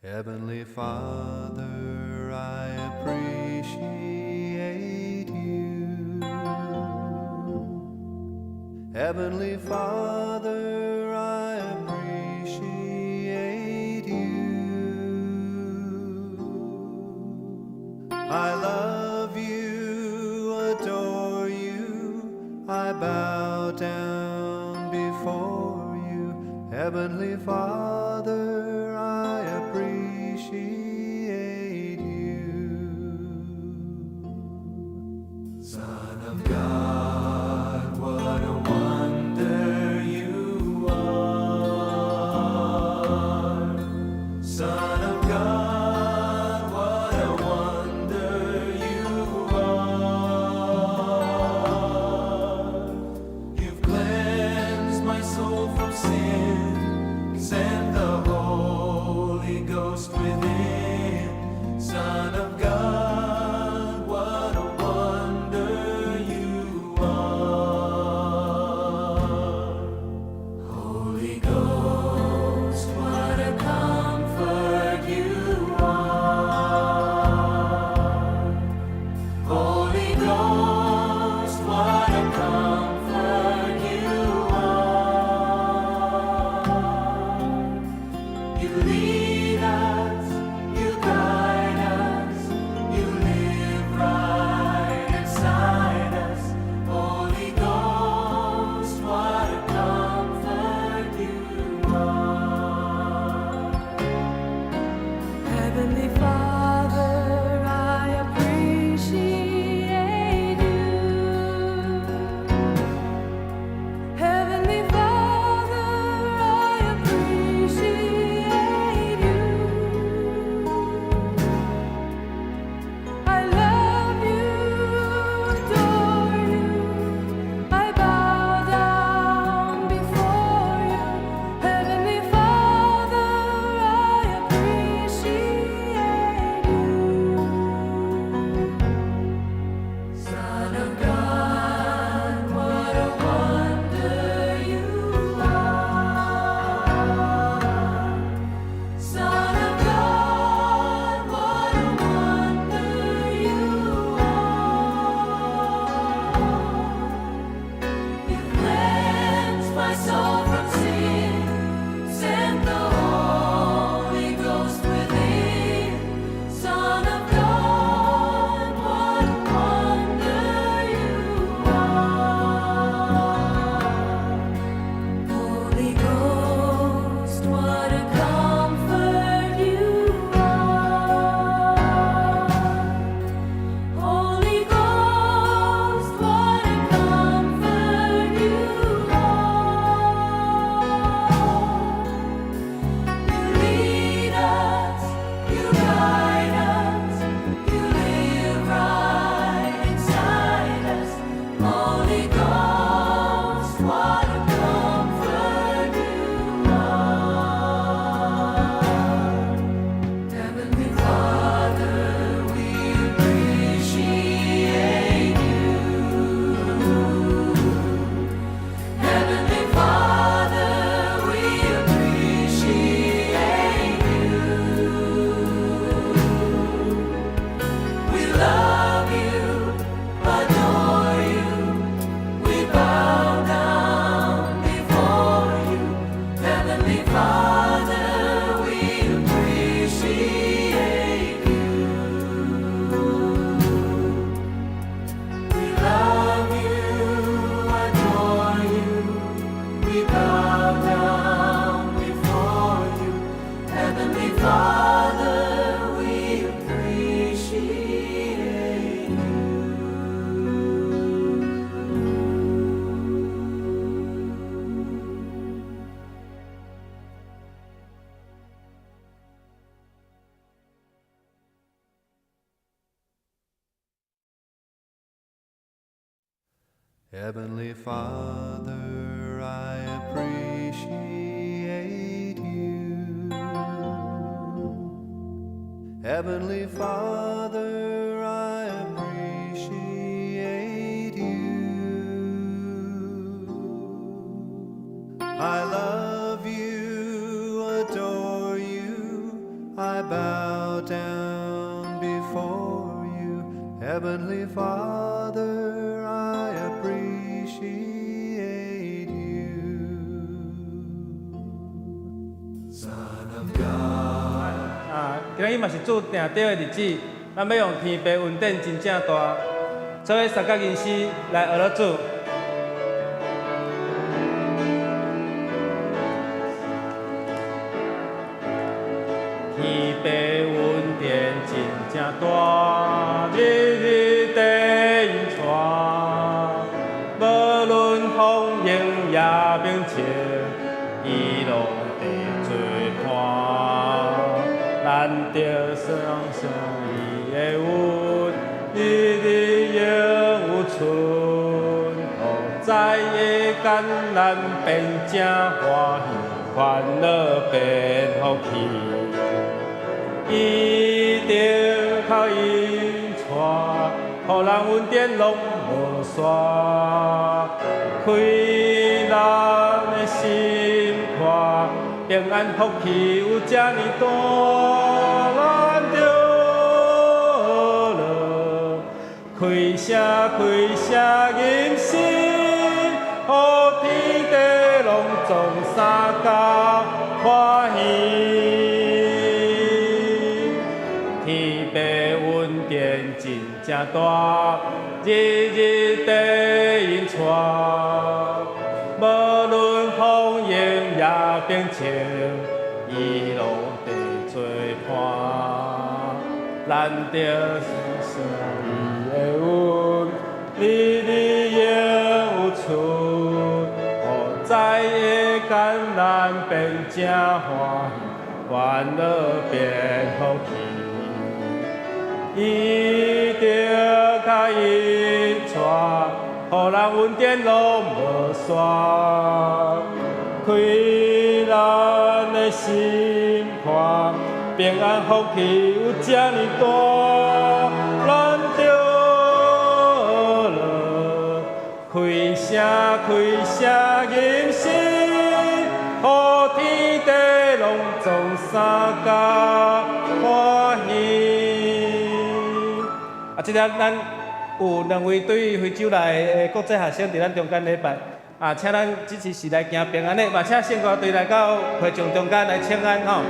Heavenly Father, I appreciate you. Heavenly Father, I appreciate you. I love you, adore you, I bow down before you. Heavenly Father, I appreciate you. Son of God, what a wonder you are. Son of God, what a wonder you are. You've cleansed my soul from sin, sent the Holy Ghost within. Son of God, what a wonder you are. Holy Ghost, what a comfort you are. Holy Ghost, what a comfort you are. You lead us, you guide us, you live right inside us. Holy Ghost, what a comfort you are. Heavenly Father, I appreciate you. Heavenly Father, I appreciate you. I love you, adore you. I bow down before you. Heavenly Father, I appreciate you. Son of God, what a wonder you are. Son of God, what a wonder you are. You cleansed my soul from sin, sent the Holy Ghost within. Son of God, what a wonder you are. Holy Ghost, what a comfort you are. Holy Ghost, what a comfort you are. You lead us, you guide us, you live right inside us. Holy Ghost, what a comfort you are. Heavenly Father, we appreciate you. Heavenly Father, we appreciate you. We love you, adore you. We bow down before you. Heavenly Father, we appreciate you. We love you, adore you. We bow down before you. Heavenly Father, we appreciate you. Heavenly Father, I appreciate you. Heavenly Father, I appreciate you. I love you, adore you, I Heavenly Father, I appreciate you. Son of God. 啊，今日嘛是主定得的日子，咱欲用天父恩典真正大，做伙相佮吟詩來學樂主。天父恩典真正大，日日綴𪜶帶，無論風湧也平靜，伊攏佇做伴。咱著相信伊的恩，日日永有存，予知的艱難變成歡喜，煩惱變福氣。伊著跤引帶，予咱恩典攏無煞，開咱的心肝，平安福氣有遮爾大，咱著學樂，開聲開聲吟詩，予天地攏總相共歡喜。天父恩典真正大，日日綴𪜶帶，無論風湧也平靜，伊攏佇做伴。咱著相信伊的恩，日日永有存，予知的艱難變成歡喜，煩惱變福氣。伊著跤引帶，予咱恩典攏無煞，開咱的心肝，平安福氣有遮爾大，咱著學樂，開聲開聲吟詩，予天地攏總相共歡喜。啊，這個咱有兩位對非洲來的國際學生佇咱中間禮拜，啊，請咱這次是來行平安的，嘛請聖歌隊來到會場中間來請安吼。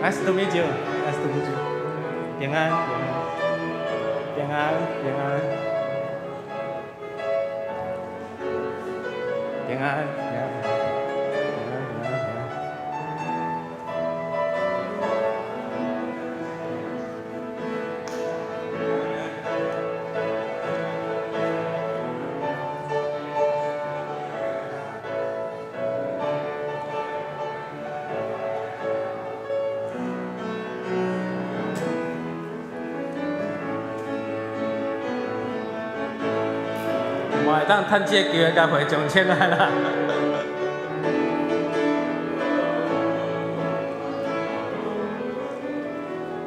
Nice to meet you. Nice to meet you. 平安，平安，平安，平安，平安，平安，平安，平安。嘛會當趁這个機會共會眾請安啦。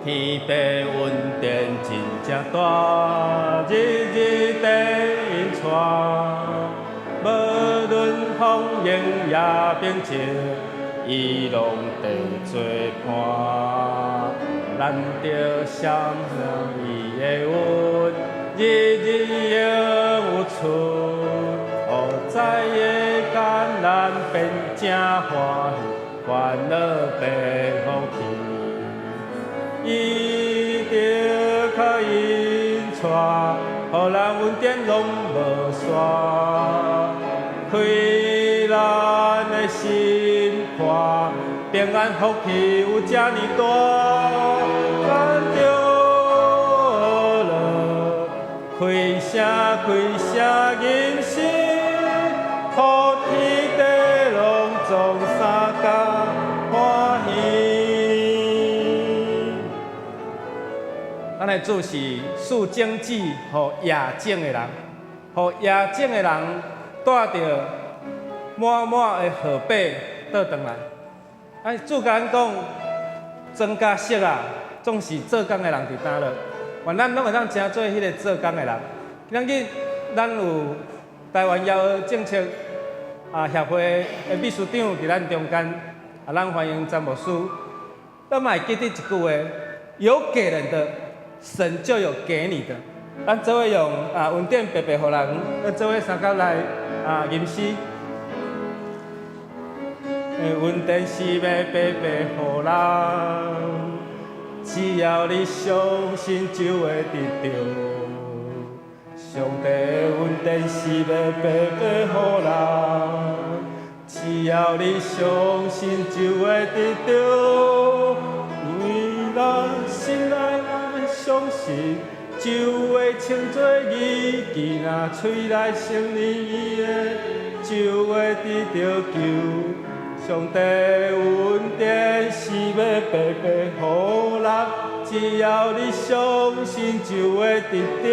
天父恩典真正大，日日綴𪜶帶，無論風湧也平靜，伊攏佇做伴。咱著相信伊的恩，日日永有存，予知的艱難變成歡喜，煩惱變福氣。伊著跤引帶，予咱恩典攏無煞，開咱的心肝，平安福氣有遮爾大，咱著學樂，開聲開聲吟詩，予天地攏總相共歡喜。咱的主是賜種子予野種的人，予野種的人帶著滿滿的荷把倒轉來。啊，主共咱講，莊稼熟啊，總是做工的人佇擔落。願咱攏會當成做彼个做工的人。今日咱有台灣枵餓政策啊協會的秘書長佇咱中間，啊，咱歡迎詹牧師。咱嘛會記得一句話：有給人的，神就有給你的。咱做伙用恩典白白予人，咱做伙相佮來吟詩。恩典是欲白白予人，只要你相信就會得著。上帝恩典是欲白白予人，只要你相信就會得著。因為人心內若欲相信，就會稱做義，囝仔喙內承認伊的，就會得著救。上帝恩典是欲白白予人，只要你相信就會得著。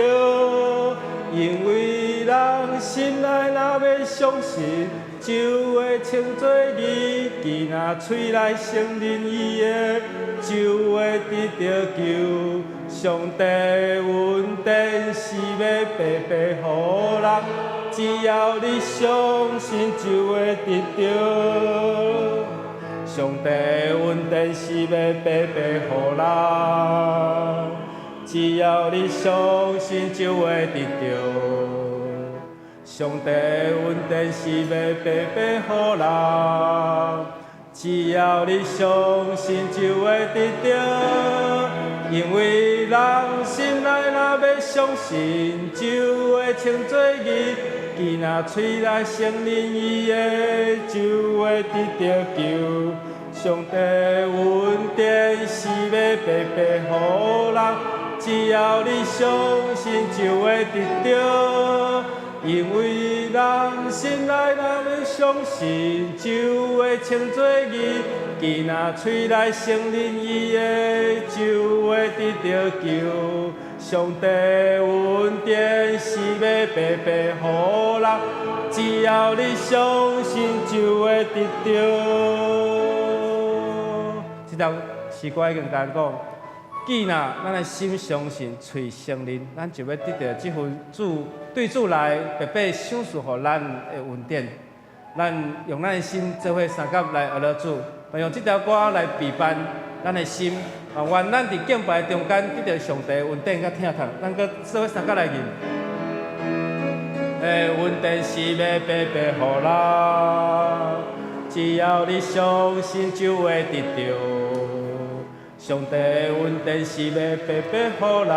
因為人心內若欲相信，就會稱做義，囝仔喙內承認伊的，就會得著救。上帝恩典是欲白白予人，只要你相信就會得著。上帝恩典是欲白白予人，只要你相信就會得著。上帝恩典是欲白白予人，只要你相信就會得著。因為人心內若欲相信，就會稱做義，囝仔喙內承認伊的，就會得著救。上帝恩典是欲白白予人，只要你相信就會得著。因為人心內若欲相信，就會稱做義，囝仔喙內承認伊的，就會得著救。上帝恩典是欲白白予人，只要你相信就會得著。這條詩歌已經共咱講，既若咱的心相信，喙承認，咱就欲得著這份主對主來白白賞賜予咱的恩典。咱用咱的心做伙相佮來學主，用這條歌來備辦咱的心。願咱佇敬拜中間得著上帝恩典佮疼痛，咱閣做伙相佮來吟。恩典是欲白白予人，只要你相信就會得著。上帝恩典是欲白白予人，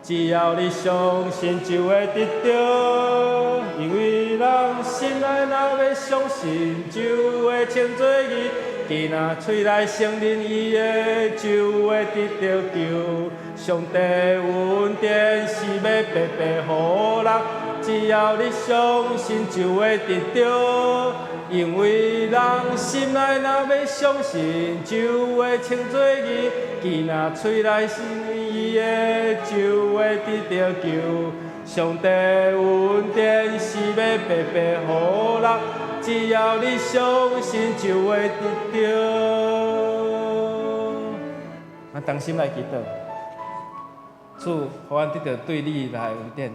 只要你相信就會得著。因為人心內若欲相信，就會稱做義，囝仔喙內承認伊的，就會得著救。上帝恩典是欲白白予人，只要你相信就會得著。因為人心內若欲相信，就會稱做義，囝仔喙內承認伊的，就會得著救。上帝恩典是欲白白予人，只要你相信就會得著。咱同心來祈禱，主，予阮得著對你來恩典。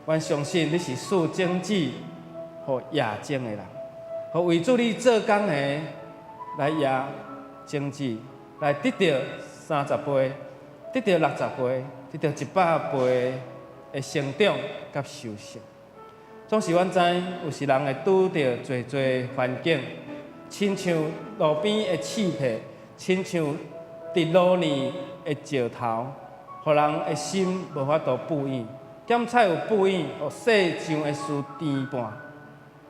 阮相信你是賜種子予夜種的人，予為主你做工的來掖種子，來得著30倍，得著60倍，得著100倍的成長佮收成。總是阮知，有時人會拄著濟濟環境，親像路邊的刺皮，親像佇路呢的石頭，予人的心無法度不軟。檢採有不軟，予世上的事牽絆，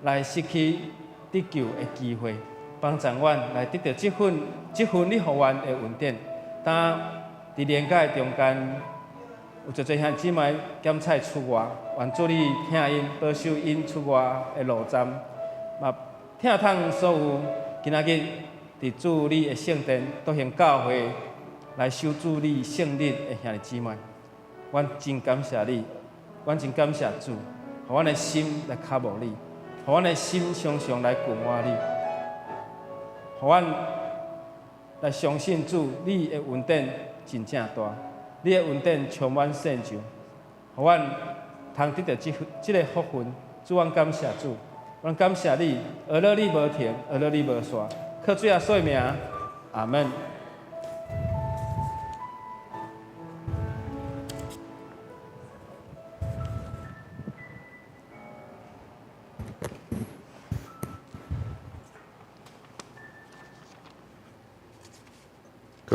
來失去得救的機會。幫助阮來得著這份你予阮的恩典。當佇連假中間，有濟濟兄姊妹檢採出外，願主你疼𪜶，保守𪜶出外的路站，嘛疼痛所有今仔日佇主你的聖殿倒行教會來守主你聖日的兄弟姊妹，阮真感謝你，阮真感謝主，予阮的心來渴慕你，予阮的心常常來渴慕你，予阮來相信主，你的恩典真正大，你的恩典充滿世上，予阮通得著這個福分。主，阮感謝主，阮感謝你，學了你無停，學了你無煞，靠主耶穌的名，阿門。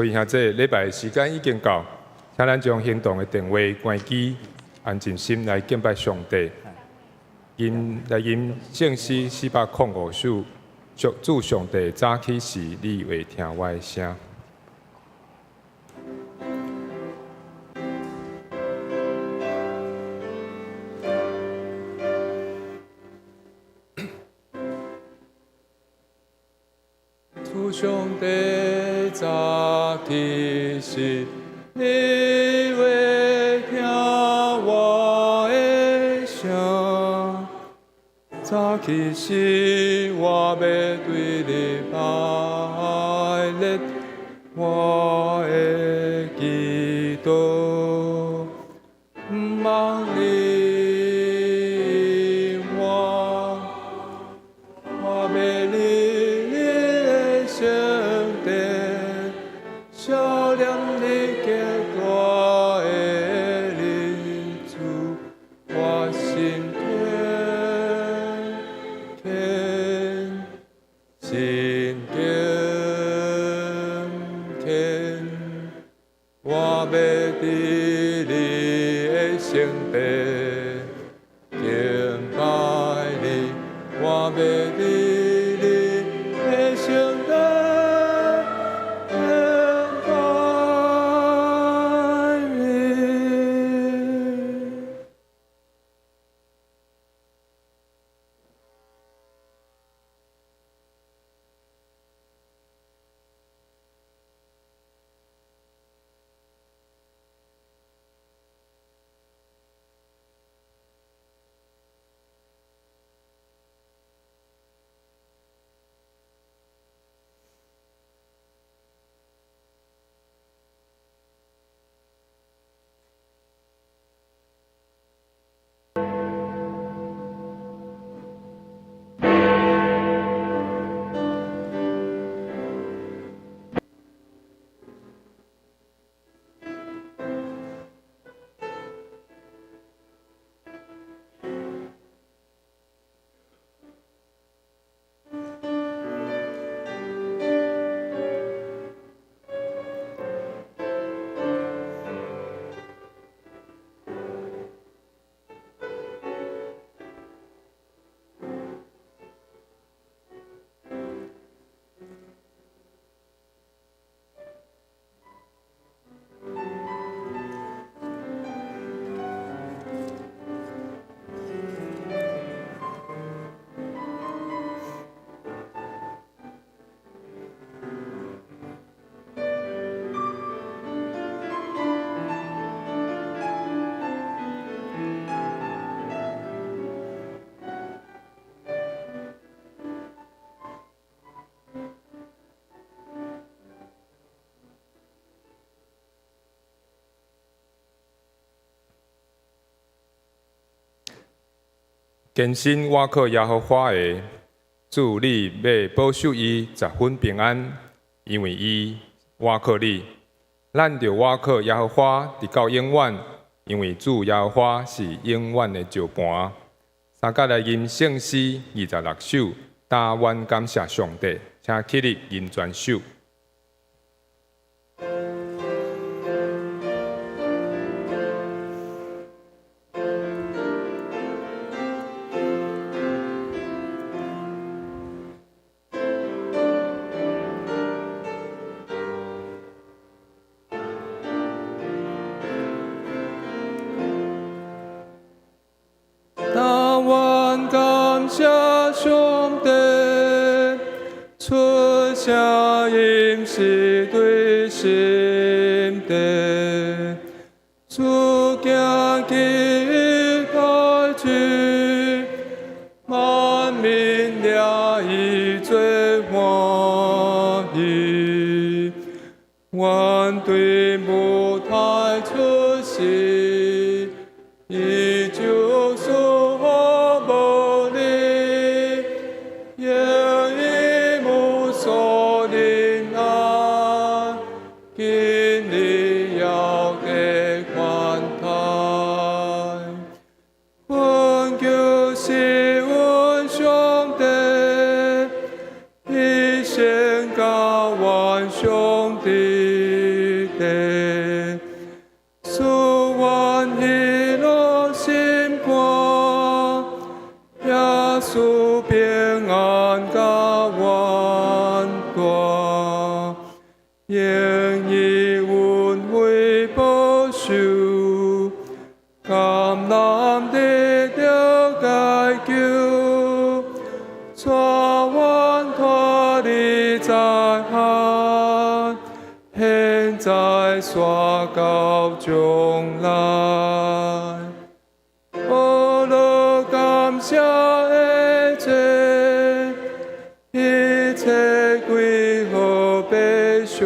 各位兄弟，禮拜的時間已經到，請咱將行動的電話關機，安靜心來敬拜上帝。吟來吟聖詩405首，主上帝早起時，你會聽我的聲。主上帝早起時，你會聽我的聲。早起時，我欲對你拜禮，我的祈禱，毋茫離我，我欲佇你的聖殿，想念你極大的仁慈，我心虔誠，心敬虔，我欲佇你的聖殿敬拜你，我欲佇你的聖殿敬拜你。堅心倚靠耶和華的，主你欲保守伊十分平安，因為伊倚靠你。咱著倚靠耶和華，直到永遠，因為主耶和華是永遠的石磐。三甲來吟聖詩26首，答願感謝上帝，請起立吟全首。答願感謝上帝，出聲音是對心底，主行奇代誌，萬民掠伊做歡喜，願對母胎出世，伊就賜福無力，願伊無所憐愛，今日要得寬待。懇求是阮上帝，伊先教阮上帝。续到將來。呵樂感謝的祭，一切歸予父上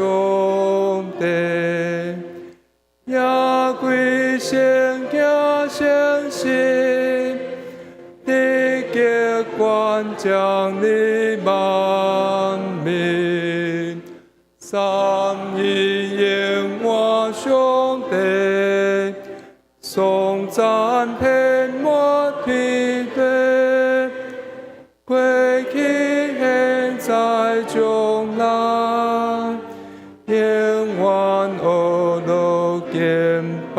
帝，也歸聖子聖神，直極遠將臨萬民，三一永活上帝，頌讚遍滿天地，過去現在將來，永遠呵樂敬拜。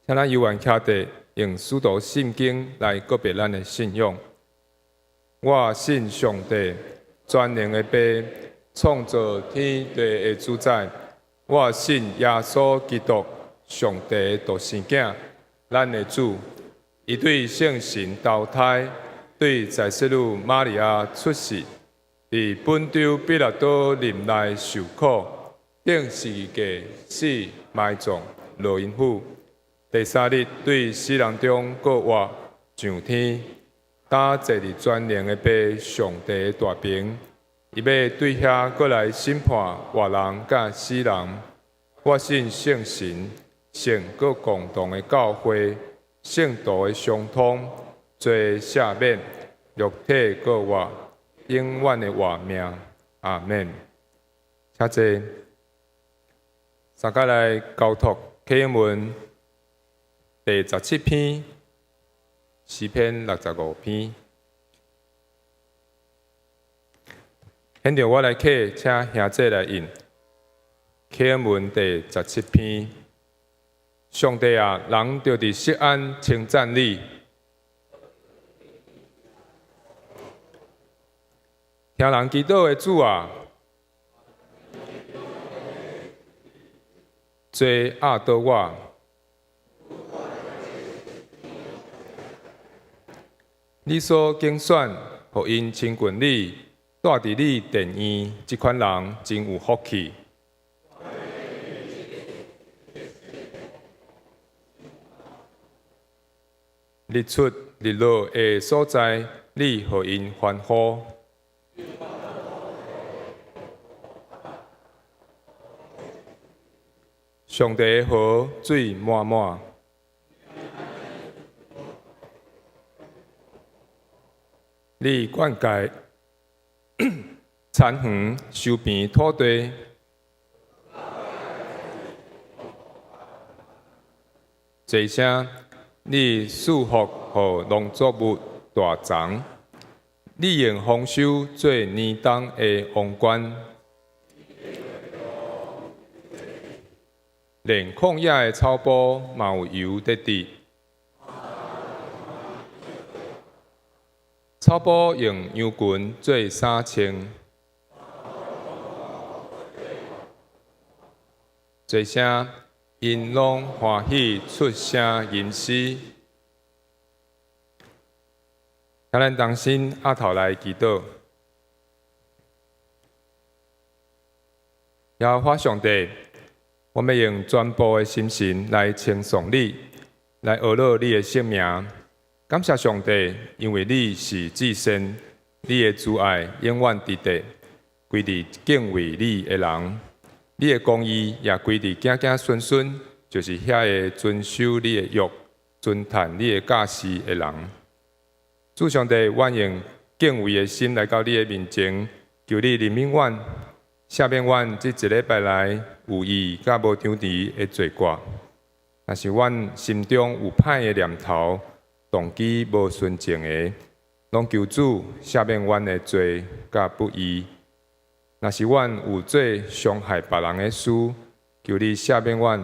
請咱猶原徛地，用使徒信經來告白咱的信仰。我信上帝，全能的父，創造天地的主宰。我信耶穌基督，上帝的獨生囝，咱的主。伊對聖神投胎，對在聖女瑪利亞出世，佇本丟彼拉多任內受苦，釘十字架死埋葬，落陰府。第三日對死人中復活，上天，擔坐佇全能的父上帝的大爿。伊欲對遐閣來審判活人佮死人。我信聖神，聖閣共同的教會，聖徒的相通，罪赦免，肉體復活，永遠的活命。阿們。請坐。三個來交託啟應文第17篇，詩篇65篇。現在我來啟，請兄弟來印。啟應文第17篇。上帝啊，人著佇錫安稱讚你，聽人祈禱的主啊，罪壓倒我。你所揀選，予𪜶親近你，住佇你殿院，這款人真有福氣。日出日落的所在，你予𪜶歡呼。上帝的河水滿滿。你灌溉田園，收平土地，濟聲，你賜福予農作物大長，你用豐收做年冬的王冠，連曠野的草埔嘛有油佇滴。草埔用羊群做衫穿，濟聲，𪜶攏歡喜出聲吟詩。請咱同心阿頭來祈禱。耶和華上帝，我欲用全部的心神來稱頌你，來呵咾你的聖名。感謝上帝，因為你是至善，你的慈愛永遠佇地，歸佇敬畏你的人。你的公義也歸佇子子孫孫，就是遐个遵守你的約、遵趁你的教示的人。主上帝，阮用敬畏的心來到你的面前，求你憐憫阮，赦免阮這一禮拜來有意佮無張持的罪過。若是阮心中有歹的念頭，動機無純淨的，攏求主赦免阮的罪佮不義。若是阮有做傷害別人的事，求你赦免阮，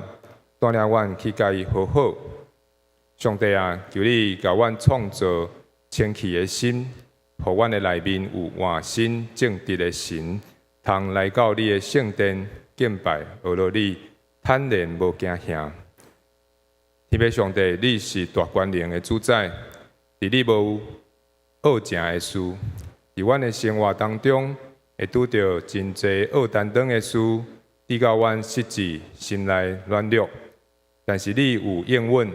帶領阮去佮伊和好。上帝啊，求你共阮創造清氣的心，予阮的內面有換新正直的神，通來到你的聖殿敬拜，呵咾你，坦然無驚嚇。天父上帝，你是大權能的主宰，佇你無惡成的事，佇阮的生活當中，會拄著真濟惡擔當的事，直到阮實際心內軟弱。但是你有應允，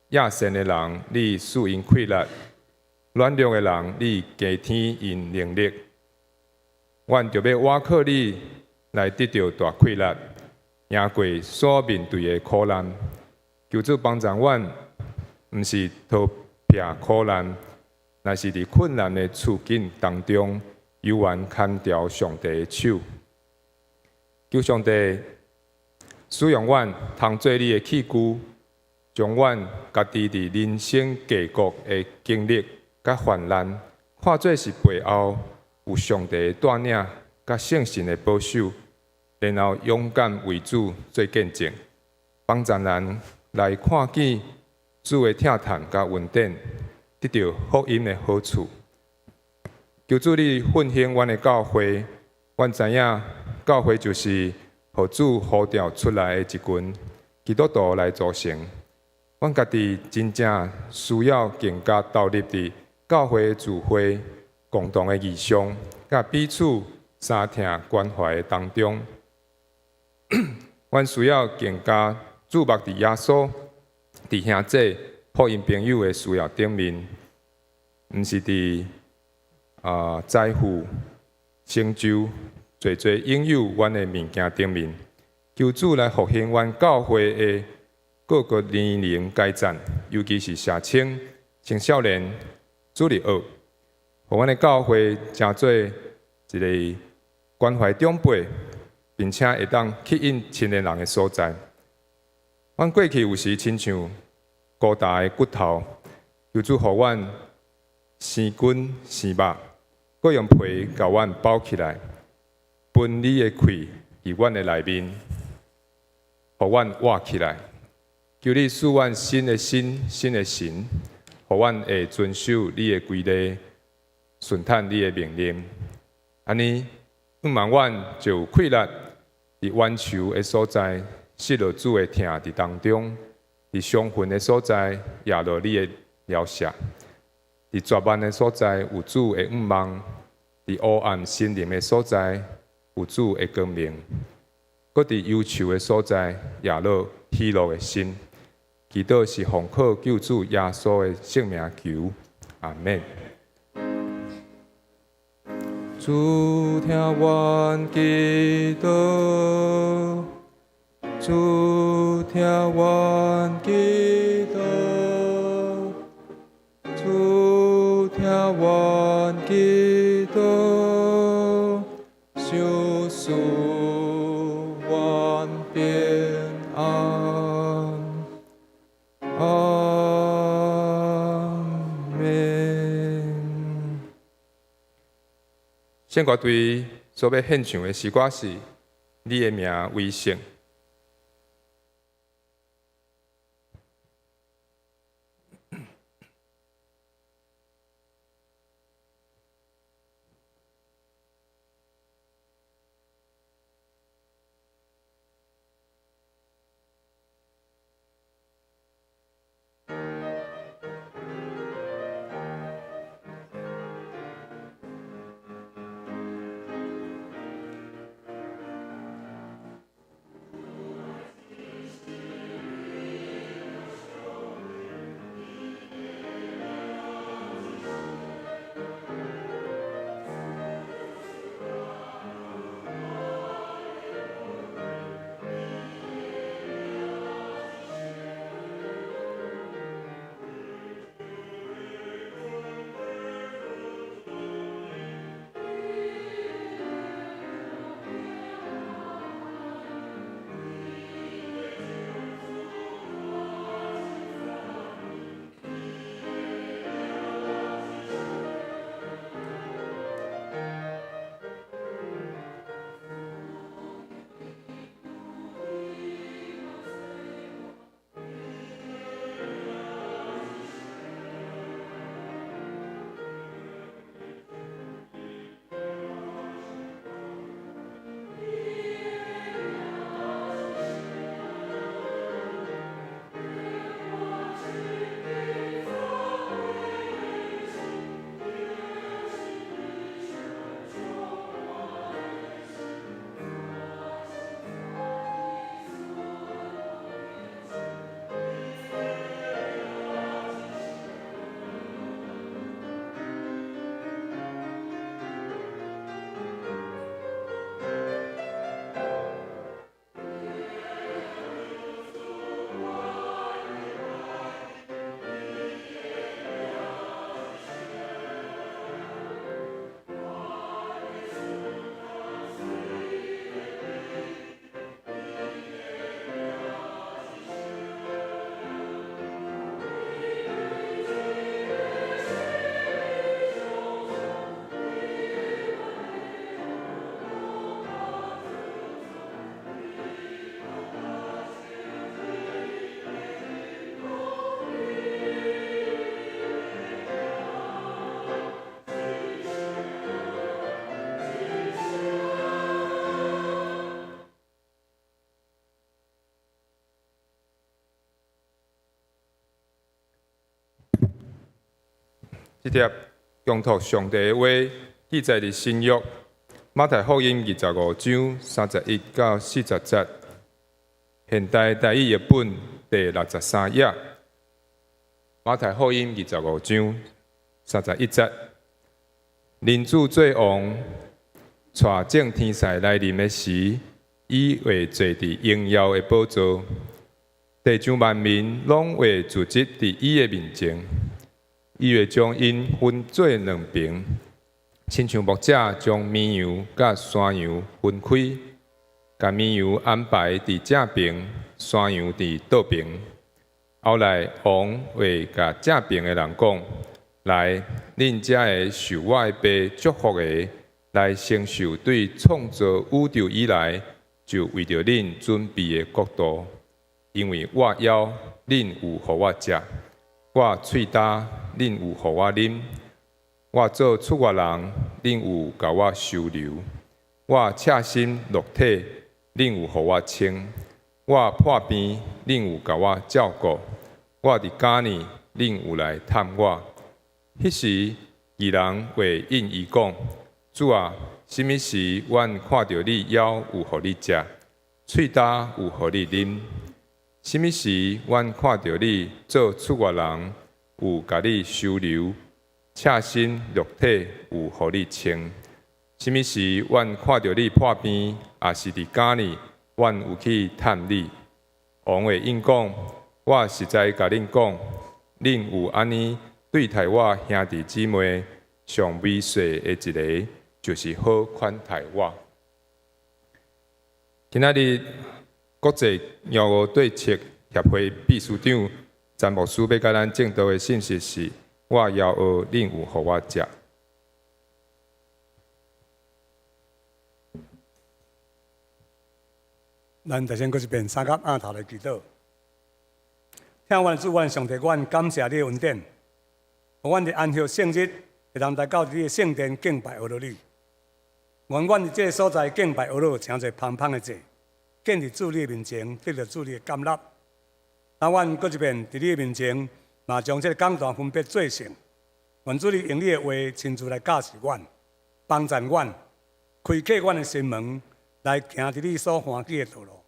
野善的人，你賜𪜶氣力；軟弱的人，你加添𪜶能力。阮著欲倚靠你來得著大氣力，贏過所面對的苦難。求主幫助阮，毋是逃避苦難，乃是佇困難的處境當中，猶原牽牢上帝的手。求上帝使用阮通做你的器具，將阮家己佇人生低谷的經歷佮患難，看做是背後有上帝的帶領佮聖神的保守，然後勇敢為主做見證，幫助咱來看見主的疼痛佮恩典，得著福音的好處。求主你奮興阮的教會，阮知影教會就是予主呼召出來的一群基督徒來組成。阮家己真正需要更加投入佇教會的聚會、共同的異象，佮彼此相疼關懷的當中。阮需要更加注目佇耶穌、佇兄弟、福音朋友的需要頂面，毋是佇財富、成就、濟濟擁有阮的物件頂面。求主來復興阮教會的各個年齡階層，尤其是社青、青少年、主日學，予阮的教會成做一個關懷長輩，並且會當吸引青年人的所在。阮過去有時親像孤單的骨頭，求主予阮生筋生肉，閣用皮共阮包起來，分你的氣佇阮的內面，予阮活起來。求你賜阮新的心、新的神，予阮會遵守你的規例，順趁你的命令。按呢，向望阮就有氣力，佇冤仇的所在，失落主的疼佇當中；佇傷痕的所在，掖落你的療赦；佇絕望的所在，有主的向望；佇黑暗森林的所在，有主的光明；閣佇憂愁的所在，掖落喜樂的心。祈禱是奉靠救主耶穌的聖名求，阿們。主聽阮祈禱，主聽阮祈禱，主聽阮祈禱，賞賜阮平安。阿們。聖歌隊所欲獻唱的詩歌是《你的名為聖》。這帖共讀上帝的話，記載佇新約馬太福音25章31到40節，現代台語譯本第63頁。馬太福音二十五章三十一節，人子做王，帶眾天使來臨的時，伊會坐佇榮耀的寶座，地上萬民攏會聚集佇伊的面前，伊會將𪜶分做兩爿，親像牧者將綿羊佮山羊分開，共綿羊安排佇正爿，山羊佇倒爿。後來王會共正爿的人講：來，恁這个受我的爸祝福的，來承受對創造宇宙以來就為著恁準備的國度。因為我枵，恁有予我食；我喙焦，恁有予我啉；我做出外人，恁有共我收留；我赤身露體，恁有予我穿；我破病，恁有共我照顧；我佇監裡，恁有來探我。彼時，義人會應伊講：主啊，啥物時阮看著你枵有予你食，喙焦有予你啉？啥物時阮看著你做出外人，有共你收留，赤身露體有予你穿？啥物時阮看著你破病，抑是佇監裡，阮有去探你？王會應講：我實在共恁講，恁有按呢對待我兄弟姊妹上微細的一个，就是好款待我。今仔日國際僑澳對策協會秘書長詹牧師欲共咱證道的信息是：我枵餓，恁有予我食。咱就先閣一遍三甲按頭來祈禱。疼阮的主，阮上帝，阮感謝你的恩典，予阮佇安息聖日會當來到你的聖殿敬拜阿羅你。願阮佇這个所在敬拜阿羅，成做芳芳的祭，獻佇主你的面前，得著主你的甘納。那阮閣一遍佇你的面前，嘛將這个講壇分別做聖。願主你用你的話親自來教示阮，幫助阮，開啟阮的心門，來行佇你所歡喜的道路。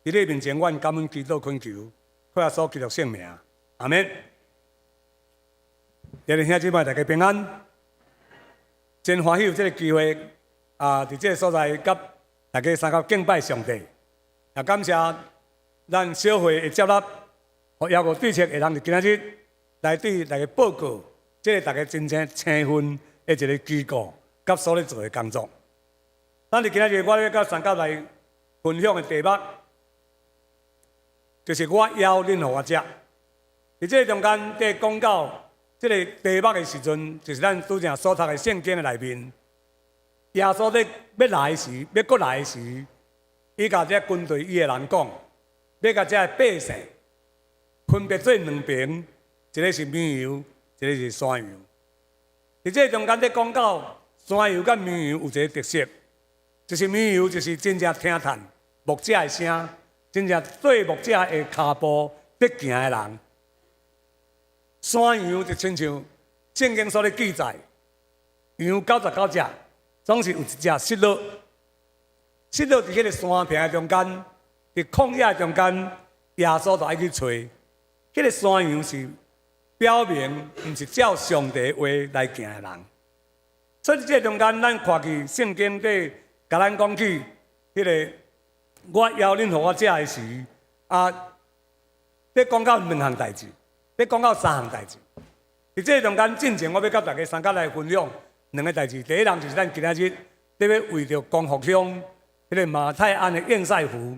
佇你面前，阮感恩祈禱懇求，靠耶穌基督聖名，阿們。弟兄姊妹，大家平安。真歡喜有這个機會啊，佇這个所在佮大家相佮敬拜上帝，也感謝咱小會的接納，予僑澳對策會當佇今仔日來對大家報告，這个大家真正青分的一个機構佮所咧做的工作。咱佇今仔日，我欲佮相佮來分享的題目，就是我枵恁予我食。佇這个中間，佇講到這个題目的時陣，就是咱拄才所讀的聖經的內面，耶穌咧欲來時，欲閣來時，伊共這軍隊伊的人講，欲共這个百姓分別做兩爿，一个是綿羊，一个是山羊。佇這个中間，咧講到山羊佮綿羊有一个特色，就是綿羊就是真正聽趁牧者的聲，真正對牧者的跤步咧行的人。山羊就親像聖經所咧記載，羊99隻，總是有一隻失落，失落佇彼个山坪的中間，佇曠野中間，耶穌就愛去揣。彼个山羊是表明，毋是照上帝話來行的人。所以這个中間，咱看見聖經底共咱講起，彼个我枵恁予我食的時，啊，咧講到兩項代誌，咧講到三項代誌。佇這個中間，進前我欲佮大家相佮來分享兩个代誌。第一項就是咱今仔日咧欲為著光復鄉彼个馬太鞍的堰塞湖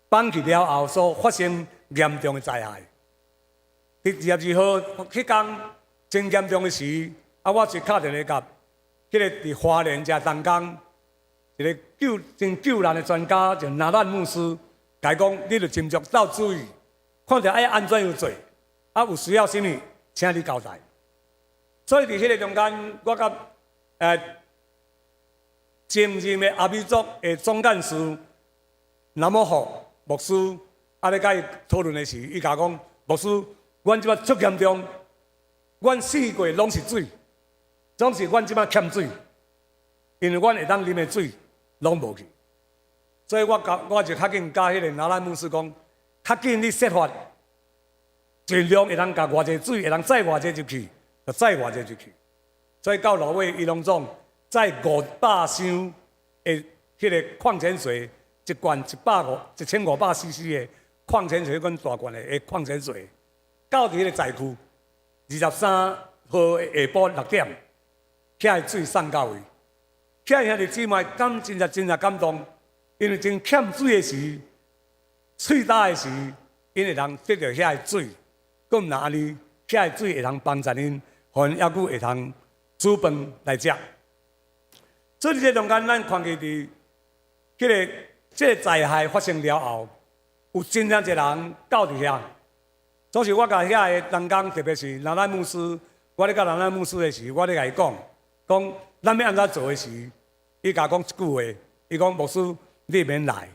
崩去了後所發生嚴重的災害。佇22號彼工真嚴重的時，啊，我就敲電話佮彼个佇花蓮遮東港一个救真救難的專家，就拿蘭牧師，共伊講，你著斟酌鬥注意，看著愛按怎樣做，啊，有需要啥物，請你交代。所以佇彼个中間，我佮前任的阿美族的總幹事南摩福牧師，啊，咧佮伊討論的時，伊共我講，牧師，阮這擺足嚴重，阮四季攏是水。總是阮這擺欠水，因為阮會當啉的水攏無去，所以我共我就較緊佮彼個拿蘭牧師講，較緊你設法盡量會當共偌濟水，會當載偌濟入去，就載偌濟入去。所以到落尾，伊攏總載500箱的彼個礦泉水，一罐1500 cc 的礦泉水，阮大罐的礦泉水，到佇彼個災區，23號下晡6點，遐個水送到位。遐兄弟姊妹感真正真正感動，因為真欠水的時，喙焦的時，𪜶會當得著遐個水，閣毋若按呢，遐個水會當幫助𪜶，予𪜶猶閣會通煮飯來食。所以這中間，咱看見佇這個災害發生了後，有真正濟人到佇遐。總是我共遐个同工，特別是拿蘭牧師，我咧佮拿蘭牧師的時，我咧共伊講，講咱欲按怎做的時，伊共我講一句話，伊講牧師，你免來，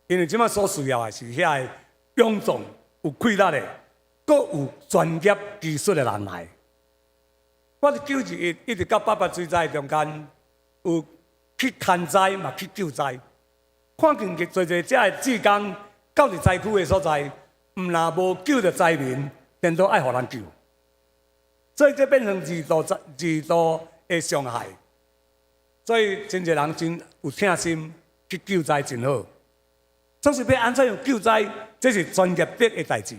因為這擺所需要的是遐个勇壯、有氣力的，閣有專業技術的人來。我佇9·21一直到8·8水災中間，有去勘災嘛，去救災，看見濟濟遮的志工到佇災區的所在，毋若無救著災民，顛倒愛予人救，所以這變成二度二度的傷害。所以真濟人真有疼心去救災，真好。總是欲按怎樣救災，這是專業的的代誌。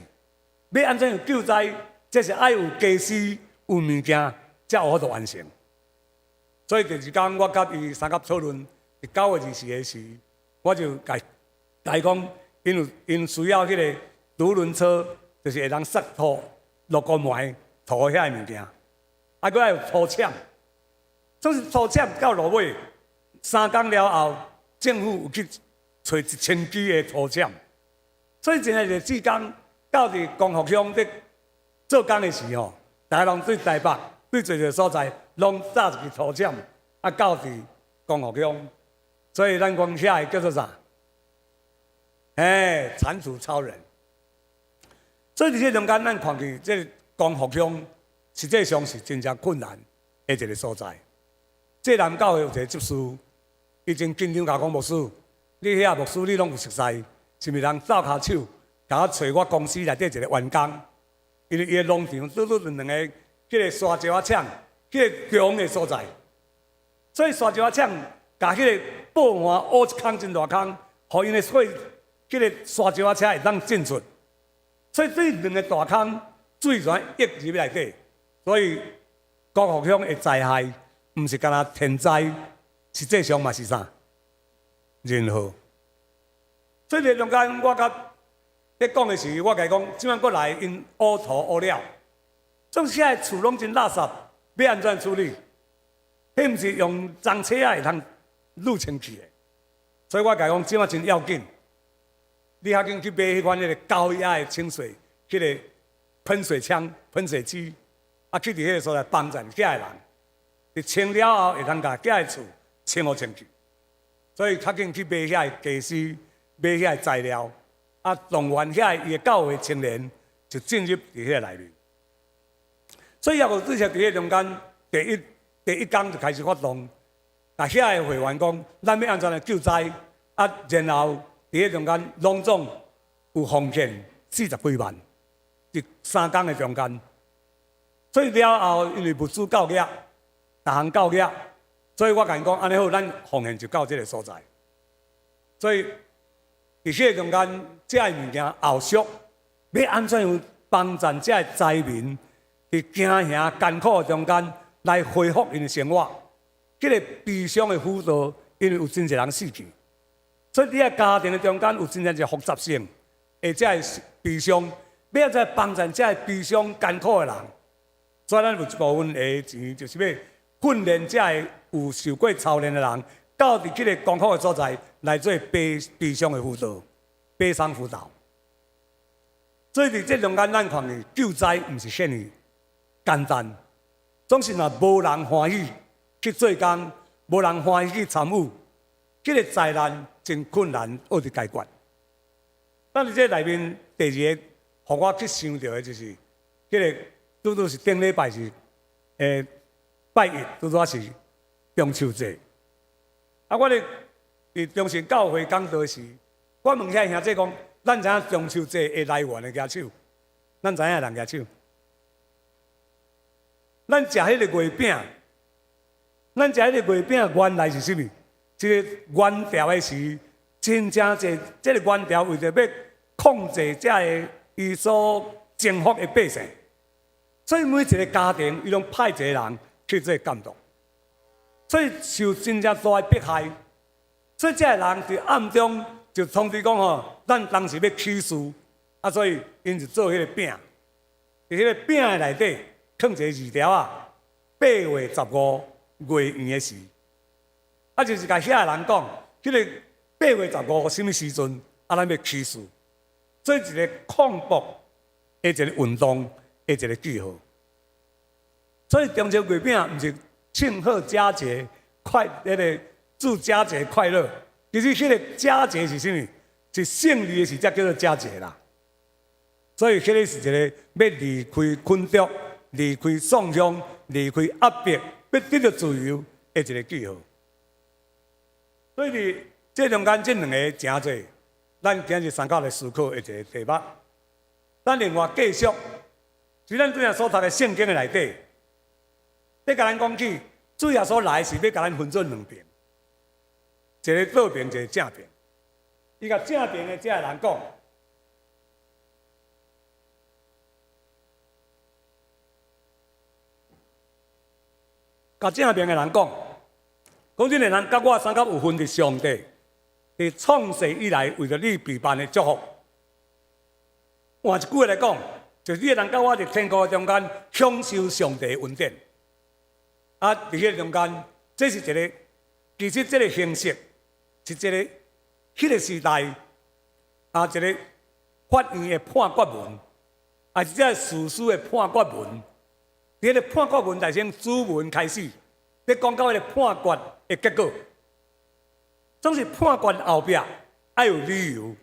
欲按怎樣救災，這是愛有家私、有物件，才有法度完成。所以第二工我佮伊相佮討論，佇9月24的時，我就共伊講，𪜶需要彼個獨輪車，就是會當塞土落個埋土遐个物件，啊，閣愛有土鏟。總是土鏟到落尾3工了後，政府有去揣1000支的土鏟。所以真濟志工到佇光復鄉咧做工的時吼，逐家攏對台北對濟濟所在攏紮一支土鏟，啊到佇光復鄉。所以咱講遐個叫做啥？嘿，鏟土超人。所以佇這中間，咱看見這個光復鄉實際上是真正困難的一個所在。這南教會有一個執事，伊真緊張，共我講牧師，你遐牧師你攏有熟似，是毋是人鬥跤手，共我揣我公司內底一個員工？因為伊的農場拄拄兩個彼個沙石仔廠，彼個強的所在，所以沙石仔廠共彼個布岸挖一空真大空，予𪜶的水，彼個沙石仔車會當進出。所以這兩個大空水全溢入內底，所以光復鄉的災害毋是干焦天災，實際上嘛是啥？人禍。所以佇中間，我佮咧講的時，我共伊講，這擺過來𪜶挖土挖了，總是遐個厝攏真垃圾，欲按怎處理？彼毋是用髒車仔會通擼清氣的。所以我共伊講，這擺真要緊，你較緊去買彼款彼個高壓的清水，彼個噴水槍、噴水機，啊，去佇彼個所在幫助遐個人，佇清了後會通共遐個厝清予清氣。所以較緊去買遐個家私，買遐個材料，啊，動員遐個伊的教會青年就進入佇彼個內面。所以抑閣對說佇彼個中間，第一工就開始發動，共遐個會員講，咱欲按怎來救災，啊，然後佇彼中間攏總有奉獻40幾萬，佇3工的中間。所以了後，因為物資夠額，逐項夠額，所以我共𪜶講，按呢好，咱奉獻就到這個所在。所以佇彼個中間，這个物件後續欲按怎樣幫助這个災民，佇驚嚇艱苦的中間來恢復𪜶的生活，這個悲傷的輔導，因為有真濟人死去，所以佇個家庭的中間有真濟複雜性，的這個悲傷，欲按怎幫助這個悲傷艱苦的人，所以咱有一部分的錢，就是欲訓練這个有受過操練的人，到佇這個艱苦的所在來做悲傷的輔導、悲傷輔導。所以佇這中間，咱看見救災毋是遐爾簡單，總是若無人歡喜去做工，無人歡喜去參與，這個災難真困難欲去解決。咱佇這內面第二個，予我去想著的就是，這個拄拄是頂禮拜是，拜一拄拄仔是中秋節。啊，我咧佇中信教會講道時，我問遐兄弟講，咱知影中秋節的來源的舉手，咱知影的人舉手。咱食彼个月餅，咱食彼个月餅原來是啥物？這个元朝的時，真正濟，這个元朝為著欲控制遮个伊所征服的百姓，所以每一个家庭伊攏派一个人去做監督，所以受真正大的迫害。所以這个人佇暗中就通知講吼，咱當時欲起事，啊，所以𪜶就做彼个餅，佇彼个餅的內底囥一個字條仔，8月15月圓的時，啊，就是共遐个人講，彼个八月十五啥物時陣，啊，咱欲起事，做一个抗暴的一个運動的一個記號。所以中秋月餅毋是慶賀佳節快，彼个祝佳節快樂。其實彼个佳節是啥物？是勝利的時才叫做佳節啦。所以彼个是一個欲離開捆束、離開創傷、離開壓迫，欲得著自由的一個記號。所以佇這中間這兩个誠濟，咱今日三教來思考的一個題目。咱另外繼續，是咱拄才所讀的聖經的內底，欲共咱講起，主耶穌來是欲共咱分做兩邊，一個倒爿，一個正爿。伊共正爿的這个人講，共正爿的人講，講恁的人佮我相佮有份佇上帝佇創世以來為著你備辦的祝福。換一句話來講，就是你的人佮我佇天國中間享受上帝的恩典。啊，佇彼个中間，這是一個，其實這个形式是一個彼个時代啊，一个法院的判決文，啊是這个事實的判決文。佇彼个判決文內先主文開始，咧講到彼个判決的結果，總是判決後壁愛有理由。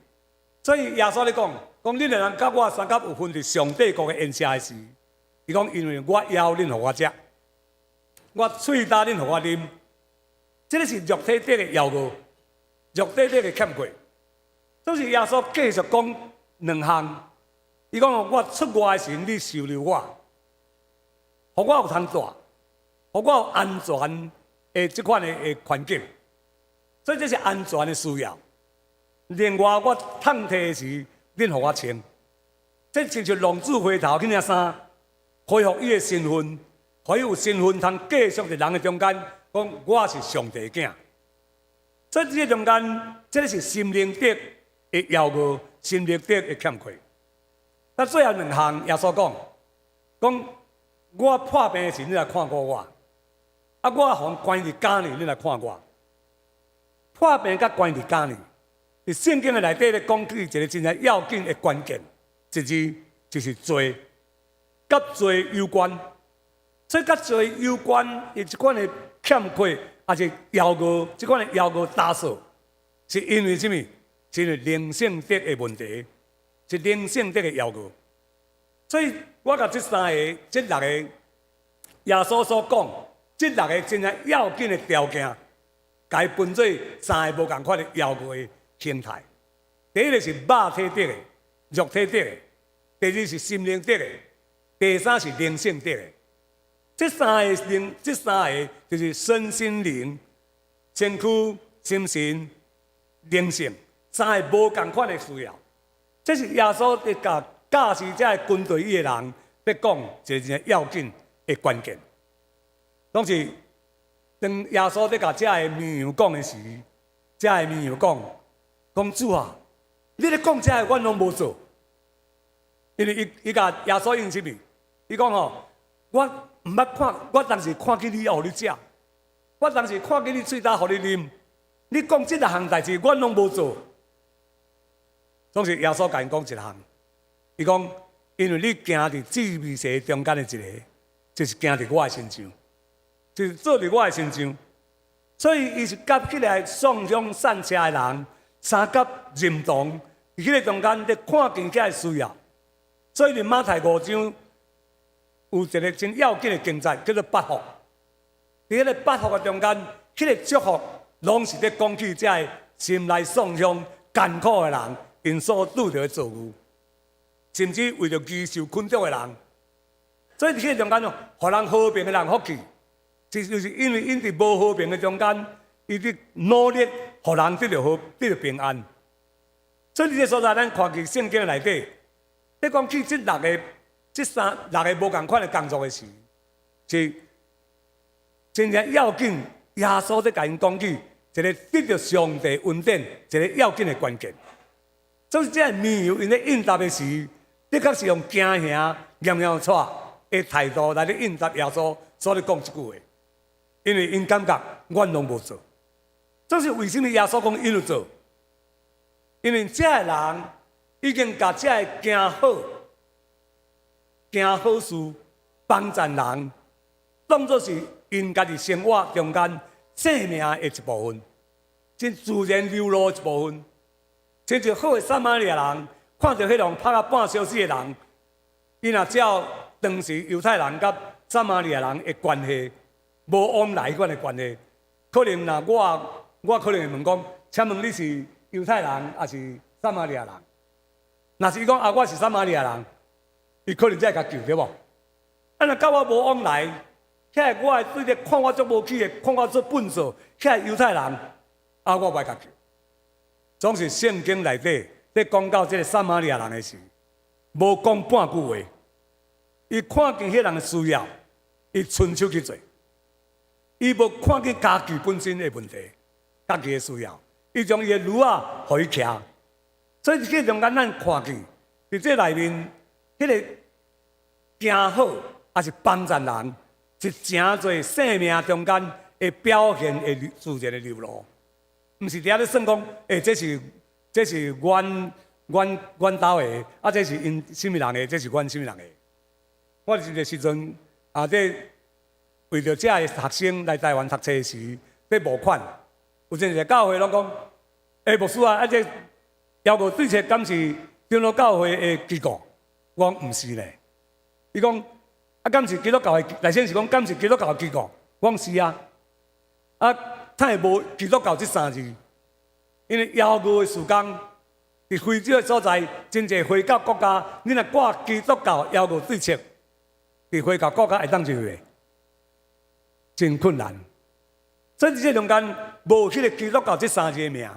所以耶穌咧講，講恁的人佮我相佮有份佇上帝國的宴席的時，伊講因為我枵恁予我食，我喙焦恁予我啉，這个是肉體底的枵餓，肉體底的欠缺。總是耶穌繼續講兩項，伊講我出外的時，你收留我，予我有通蹛，予我有安全的這款的環境，所以這是安全的需要。另外，我褪褪的時，恁予我穿，這親像浪子回頭去領衫，恢復伊的身份，予伊有身份通繼續佇人的中間講我是上帝囝。所以這個中間，這个是心靈底的枵餓，心靈底的欠缺。那最後兩項，耶穌講，講我破病的時，你來看顧我；啊，我予人關佇監裡，你來看我。破病佮關佇監裡，佇聖經的內底咧講起一个真正要緊的關鍵，一字就是罪，佮罪有關。所以佮罪有關，伊這款的欠缺，抑是枵餓，這款的枵餓打掃，是因為啥物？是因為靈性底的問題，是靈性底的枵餓。所以我共這三个、這六个耶穌所講，這六个真正要緊的條件，共伊分做三个無仝款的枵餓的形態。第一个是肉體底的、肉體底的；第二是心靈底的；第三是靈性底的。這三个靈，這三个就是身心靈、身軀、心神、靈性，三个無仝款的需要。這是耶穌佇共教示這个軍隊伊的人，欲講一個真要緊的關鍵。當時當耶穌佇共這个綿羊講的時，這个綿羊講：講主啊，你咧講這个，阮攏無做。因為伊伊共耶穌應啥物？伊講吼，我毋捌看，我當時看見你予你食，我當時看見你喙焦予你啉。你講這六項代誌，阮攏無做。總是耶穌共𪜶講一項，伊講，因為你行佇這微細中間的一个，就是行佇我的身上，就是做佇我的身上。所以伊是佮彼个喪鄉散赤的人，相佮認同，佇彼个中間咧看見遐的需要。所以佇馬太五章有一个真要緊的經節，叫做八福。佇彼个八福的中間，彼個祝福攏是咧講起這个心內喪鄉艱苦的人，𪜶所拄著的遭遇，甚至為著義受捆束的人。所以佇彼个中間哦，予人和平的人福氣，就是因為𪜶佇無和平的中間，伊佇努力予人得著和得著平安。所以佇這所在，咱看見聖經內底，咧講起這六个、這三六个無仝款的工作的時，是真正要緊。耶穌咧共𪜶講起一个得著上帝恩典，一个要緊的關鍵。所以這个綿羊𪜶咧應答的時，的確是用驚嚇、掖掖掣的態度來咧應答耶穌所咧講這句話，因為𪜶感覺阮攏無做。這是為啥物耶穌講𪜶有做？因為這个人已經共這个行好、行好事、幫贊人，當作是𪜶家己生活中間生命的一部分，真自然流露的一部分。親像好的撒瑪利亞人，看著彼種拍甲半燒死的人，伊若照當時猶太人佮撒瑪利亞人的關係，無往來彼款的關係，可能若我可能會問講，請問你是猶太人抑是撒瑪利亞人？若是伊講啊，我是撒瑪利亞人，伊可能才會共救對無？啊，若佮我無往來，遐个我對咧看我足無起的，看我足笨拙，遐個猶太人，啊，我袂共救。總是聖經內底咧講到這个撒瑪利亞人的時，無講半句話。伊看見彼人的需要，伊伸手去做。伊無看見家己本身的問題，家己的需要，伊將伊的驢仔予伊騎。所以這中間咱看見，佇這內面，彼个行好，抑是幫贊人，是誠濟生命中間會表現的自然的流露，毋是佇遐咧算講，欸，這是阮兜的，啊，這是𪜶啥物人的，這是阮啥物人的。我一個時陣啊，這為著這个學生來台灣讀冊時，咧募款，有真濟教會攏講，欸，牧師啊，啊這枵餓對策敢是長老教會的機構？我講毋是咧。伊講啊，敢是基督教的？內先是講敢是基督教的機構？我講是啊。啊，怎會無基督教這三字？因為枵餓的事工，佇非洲的所在，真濟回教國家，你若掛基督教枵餓對策，佇回教國家會當入去袂？真困難。所以佇這中間無彼个基督教這三字的名，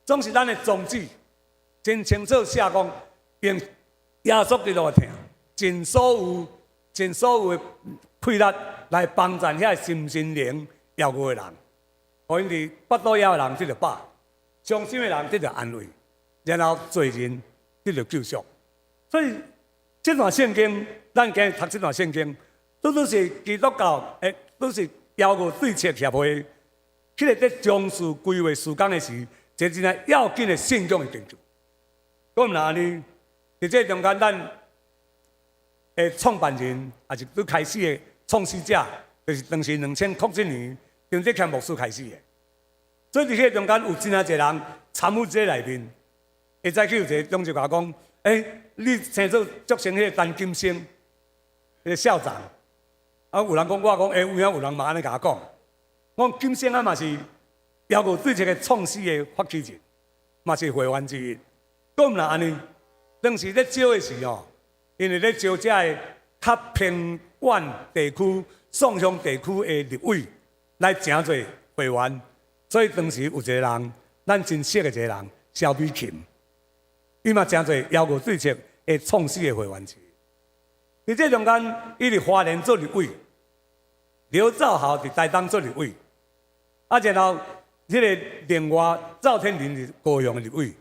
總是咱的宗旨真清楚寫講，用耶穌基督的疼，盡所有、盡所有的氣力來幫贊遐身心靈枵餓的人，予𪜶佇腹肚枵的人得著飽，傷心的人得著安慰，然後罪人得著救贖。所以這段聖經，咱今日讀這段聖經，都是基督教，欸，都是枵餓對策協會，彼个佇從事規劃事工的時，一個真正要緊的信仰的根據。閣毋若按呢，佇這中間，咱的創辦人，也是拄開始的創始者，就是當時2007年張德謙牧師開始的。所以佇彼个中間有真濟人參與這內面，會早起有一個長者共我講：欸，你生做足像彼個陳金生，彼個校長。啊，有人講我講，欸，有影有人嘛按呢共我講。我講金生啊嘛是枵餓對策的創始的發起人，嘛是會員之一。閣毋若按呢，當時咧招的時吼，因為咧招這个較偏遠地區、宋鄉地區的立委來誠做會員，所以當時有一個人，咱真識的一個人，蕭美琴，伊嘛誠做枵餓對策的創始的會員之一。佇這中間，伊佇花蓮做立委，劉兆豪佇台東做立委，啊，然後彼个另外趙天麟佇高雄的立委。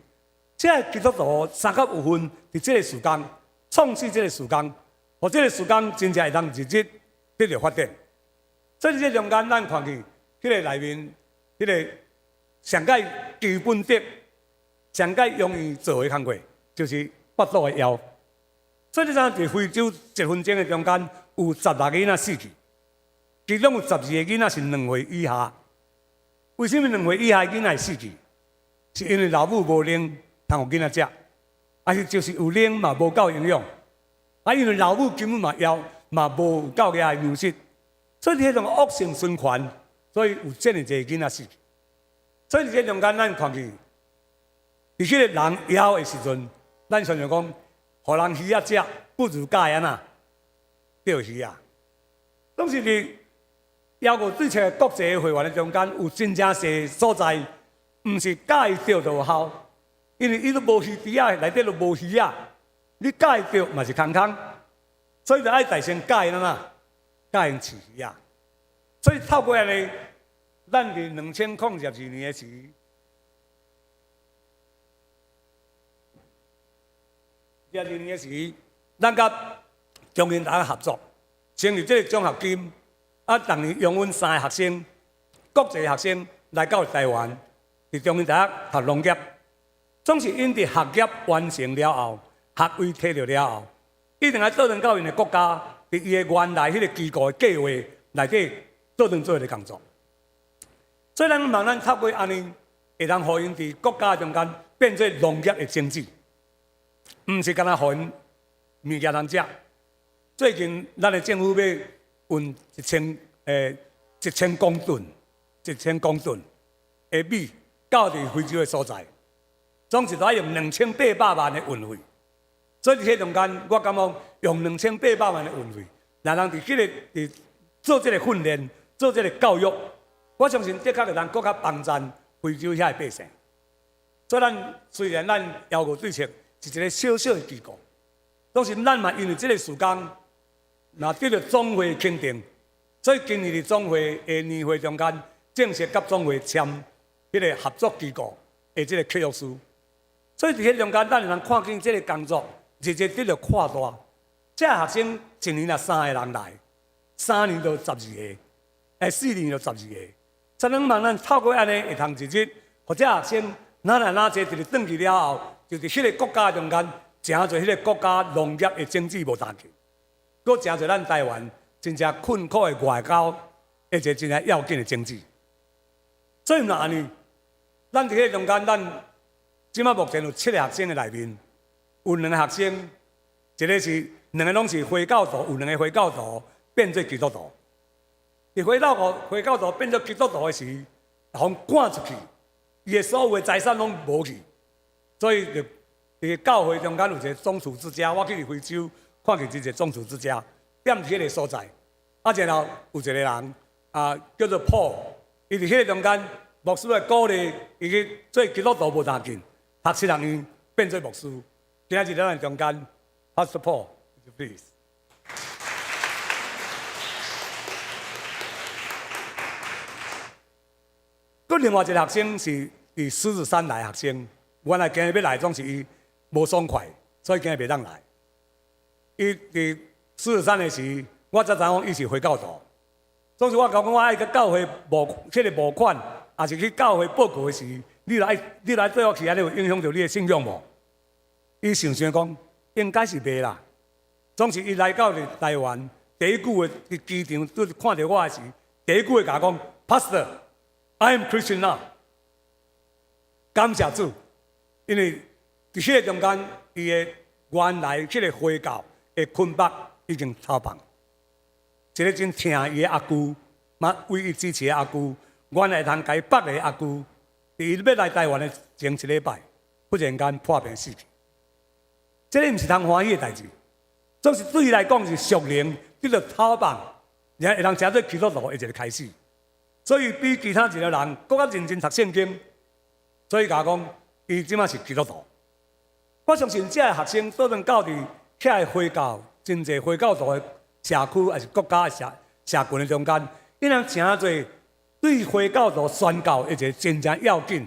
這个基督徒相佮有份佇這个事工，創始這个事工，予這个事工真正會當日日得著發展。所以這中間，咱看見彼个內面，彼个上蓋基本的、上蓋容易做的工課，就是腹肚的枵。所以你知影佇非洲一分鐘的中間有16個囡仔死去，其中有12個囡仔是2歲以下。為啥物2歲以下的囡仔會死去？是因為老母無奶通予囡仔食，還是就是有奶嘛無夠營養？啊，因為老母根本嘛枵嘛無夠額的糧食，所以彼種惡性循環。所以有遮爾濟囡仔死去。所以佇這中間，咱看見，佇彼個人枵的時陣，咱常常講，予人魚仔食，不如教伊按怎釣魚仔。總是佇抑閣對策國際會員的中間，有真正濟所在，毋是教伊釣就有效，因為伊都無魚池仔，內底都無魚仔，你教伊釣嘛是空空，所以就愛代先教𪜶按怎，教𪜶飼魚仔。所以透過按呢，咱佇2022年的時，22年的時，咱佮中興大學合作，成立這個獎學金，啊，逐年容阮三个學生，國際學生來到台灣，佇中興大學讀農業，總是𪜶佇學業完成了後，學位提著了後，一定愛倒轉到𪜶的國家，佇伊的原來彼個機構的計劃內底倒轉做一个工作。所以咱望咱透過按呢，會當予𪜶佇國家中間變做農業的種子，毋是干焦予𪜶物件通食。最近咱的政府欲運1000公噸、1000公噸的米到佇非洲的所在，總是都愛用2800萬的運費。所以佇彼中間，我感覺用兩千八百萬的運費，若人佇彼個佇做這個訓練、做這個教育，我相信的確會當閣較幫贊非洲遐的百姓。所以咱雖然咱枵餓對策是一個小小的機構，但是咱嘛因為這個事工，若得著總會肯定，所以今年佇總會的年會中間，正式佮總會簽彼個合作機構的這個契約書。所以佇彼中間，咱會通看見這個工作日日得著擴大。這學生一年若三個人來，3年就十二个，4年就十二个。所以咱望咱透過按呢，會通日日，予這學生若來若濟，直直轉去了後，就佇彼個國家中間，成做彼個國家農業的種子無單去，閣成做咱台灣真正困苦的外交，一個真正要緊的種子。所以若按呢，咱佇彼個中間，咱這馬目前有七個學生的內面，有兩个學生，一個是兩个攏是回教徒，有兩个回教徒變做基督徒。佇回教徒變做基督徒的時，予趕出去，伊的所有的財產攏無去，所以就佇教會中間有一個總廚之家，我去佇非洲看見真濟總廚之家，踮佇彼个所在。啊，然後有一個人啊，叫做 Paul，伊佇彼個中間，牧師來鼓勵伊去做基督徒無當緊，讀七學院變做牧師。今仔日咱中間，Pastor Paul，please。閣另外一個學生是佇獅子山來的學生，原來今日欲來，總是伊無爽快，所以今日袂當來。伊佇獅子山的時，我才知影伊是回教徒。總是我講講，我愛去教會募彼个募款，抑是去教會報告的時，你來綴我去，按呢有影響著你的信仰無？伊想想講，應該是袂啦。總是伊來到佇台灣，第一句話佇機場拄看著我的時，第一句話共我講，Pastor，I am Christian now。感謝主，因為佇彼個中間，伊的原來彼个回教的捆綁已經脫放。一个真疼伊的阿舅，嘛為伊支持的阿舅，原來通共伊縛的阿舅，佇伊欲來台灣的前一禮拜，忽然間破病死去。這个毋是通歡喜的代誌，總是對伊來講是屬靈得著脫放，而會通成做基督徒的一個開始。所以比其他一个人閣較認真讀聖經，所以共我講，伊這馬是基督徒。我相信這个學生倒轉到佇遐个回教，真濟回教徒的社區，抑是國家的社群的中間，𪜶通成做對回教徒宣教的一個真正要緊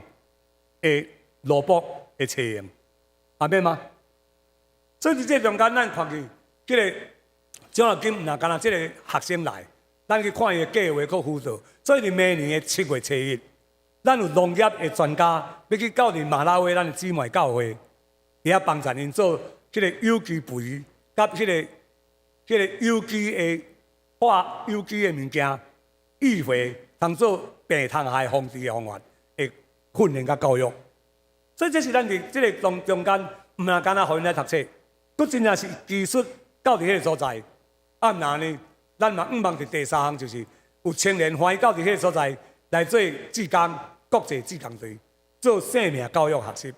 的蘿蔔的冊用，阿們嗎？所以佇這中間，咱看見這个獎學金，毋若干焦這个學生來，咱去看伊的計劃閣輔導。所以佇明年的7月初1，咱有農業的專家欲去到佇馬拉威咱的姊妹教會，佇遐幫助𪜶做這个有機肥，佮這个有機的化有機的物件，育肥，通做病蟲害防治的方法的訓練佮教育。所以這是咱佇這个中間，毋若干焦予𪜶來讀冊，閣真正是技術到佇彼个所在。啊，毋若呢，咱嘛向望佇第三項就是，有青年歡喜到佇彼個所在來做志工，國際志工隊做生命教育學習。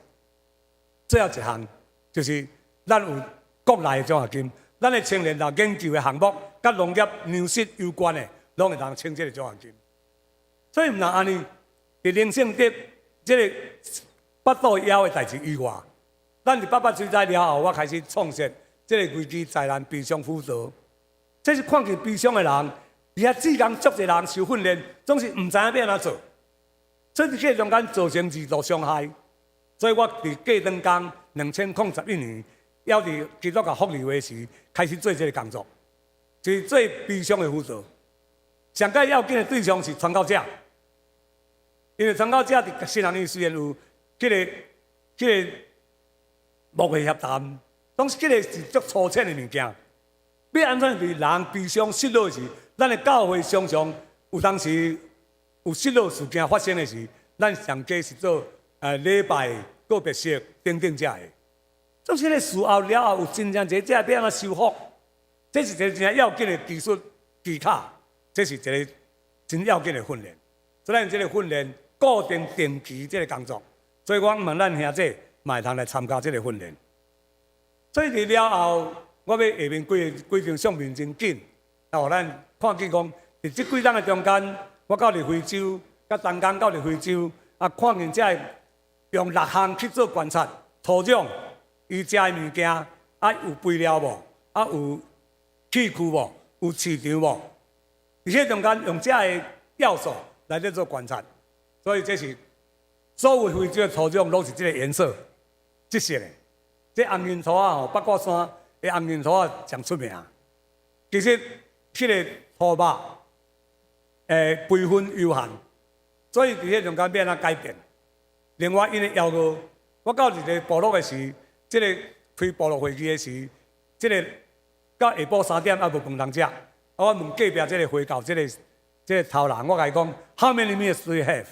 最後一項就是咱有國內的獎學金，咱的青年若研究的項目佮農業糧食有關的，攏會當請這个獎學金。所以毋但按呢，佇靈性的這个腹肚枵的代誌以外，咱佇八八水災了後，我開始創設這个危機災難悲傷輔導。這是看見悲傷的人，而且志工足濟人受訓練，總是毋知影欲按怎做，所以佇這个中間造成二度傷害。所以我佇過長工2011年，猶佇基督教福利會時，開始做這个工作，就是做悲傷的輔導。上蓋要緊的對象是傳教者，因為傳教者佇神學院雖然有這个牧會協談，總是這个是足粗淺的物件。欲按怎佇人悲傷失落時，咱的教會常常有當時有失落事件發生的時，咱上加是做禮拜、告別式等等這个。總是咧事後了後有真正濟這欲按怎修復，這是一个真正要緊的技術技巧，這是一個真要緊的訓練。所以咱這个訓練固定定期這个工作，所以我向望咱兄弟嘛會通來參加這个訓練。所以佇了後，我欲下面幾個幾張相片真緊，啊，予咱看見講，佇這幾冬的中間，我到佇非洲，佮同工到佇非洲，啊，看見這个用六項去做觀察，土壤，伊食的物件，啊，有肥料無？啊，有器具無？有飼場無？佇這中間用這个要素來咧做觀察，所以這是所有非洲的土壤攏是這个顏色，這色的。這紅黏土仔吼，八卦山的紅黏土仔上出名。其實，彼个土肉，肥分有限，所以佇彼中間欲按怎改變。另外，𪜶的枵餓，我到一个部落的時，這个開部落會議的時，這个到下晡3點猶無飯通食。啊，我問隔壁這个回教這个頭人，我共伊講，How many meals do you have？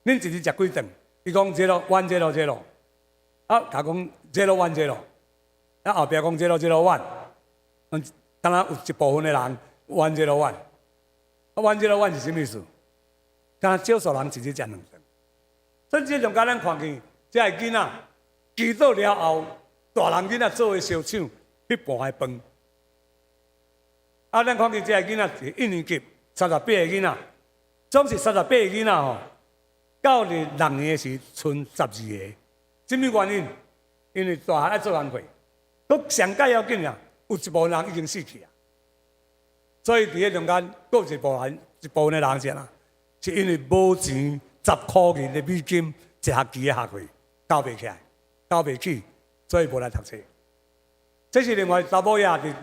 恁一日食幾頓？伊講 0 1 0 0。啊，共講 0 1 0，啊後壁講 0 0 1，嗯，敢若有一部分的人 1 0 1，啊 1 0 1是啥物意思？敢若少數人一日食兩頓。所以這中間咱看見，這个囡仔祈禱了後，大人囡仔做伙相搶彼盤的飯。啊，咱看見這个囡仔是一年級38個囡仔，總是三十八個囡仔吼，到佇六年的時賰12個。啥物原因？因為大漢愛做工課，閣上蓋要緊啊，有一部分人已經死去啊。所以佇彼中間，閣有一部分一部分的人是按怎？是因為無錢，10箍銀的美金一學期的學費交袂起來，交袂起，所以無來讀冊。這是另外查某仔佇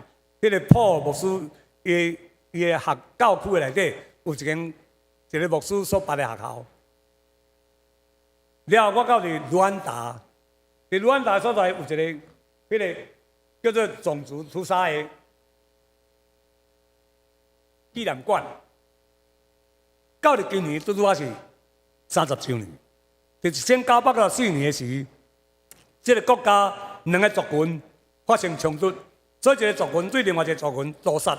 彼个普牧師伊的學教區的內底，有一間一个牧師所辦的學校。了後我到佇盧安達，佇盧安達所在有一个彼个叫做種族屠殺的紀念館。到佇今年拄拄仔是30週年。佇1964年的時，這个國家兩个族群發生衝突，所以一个族群對另外一个族群屠殺。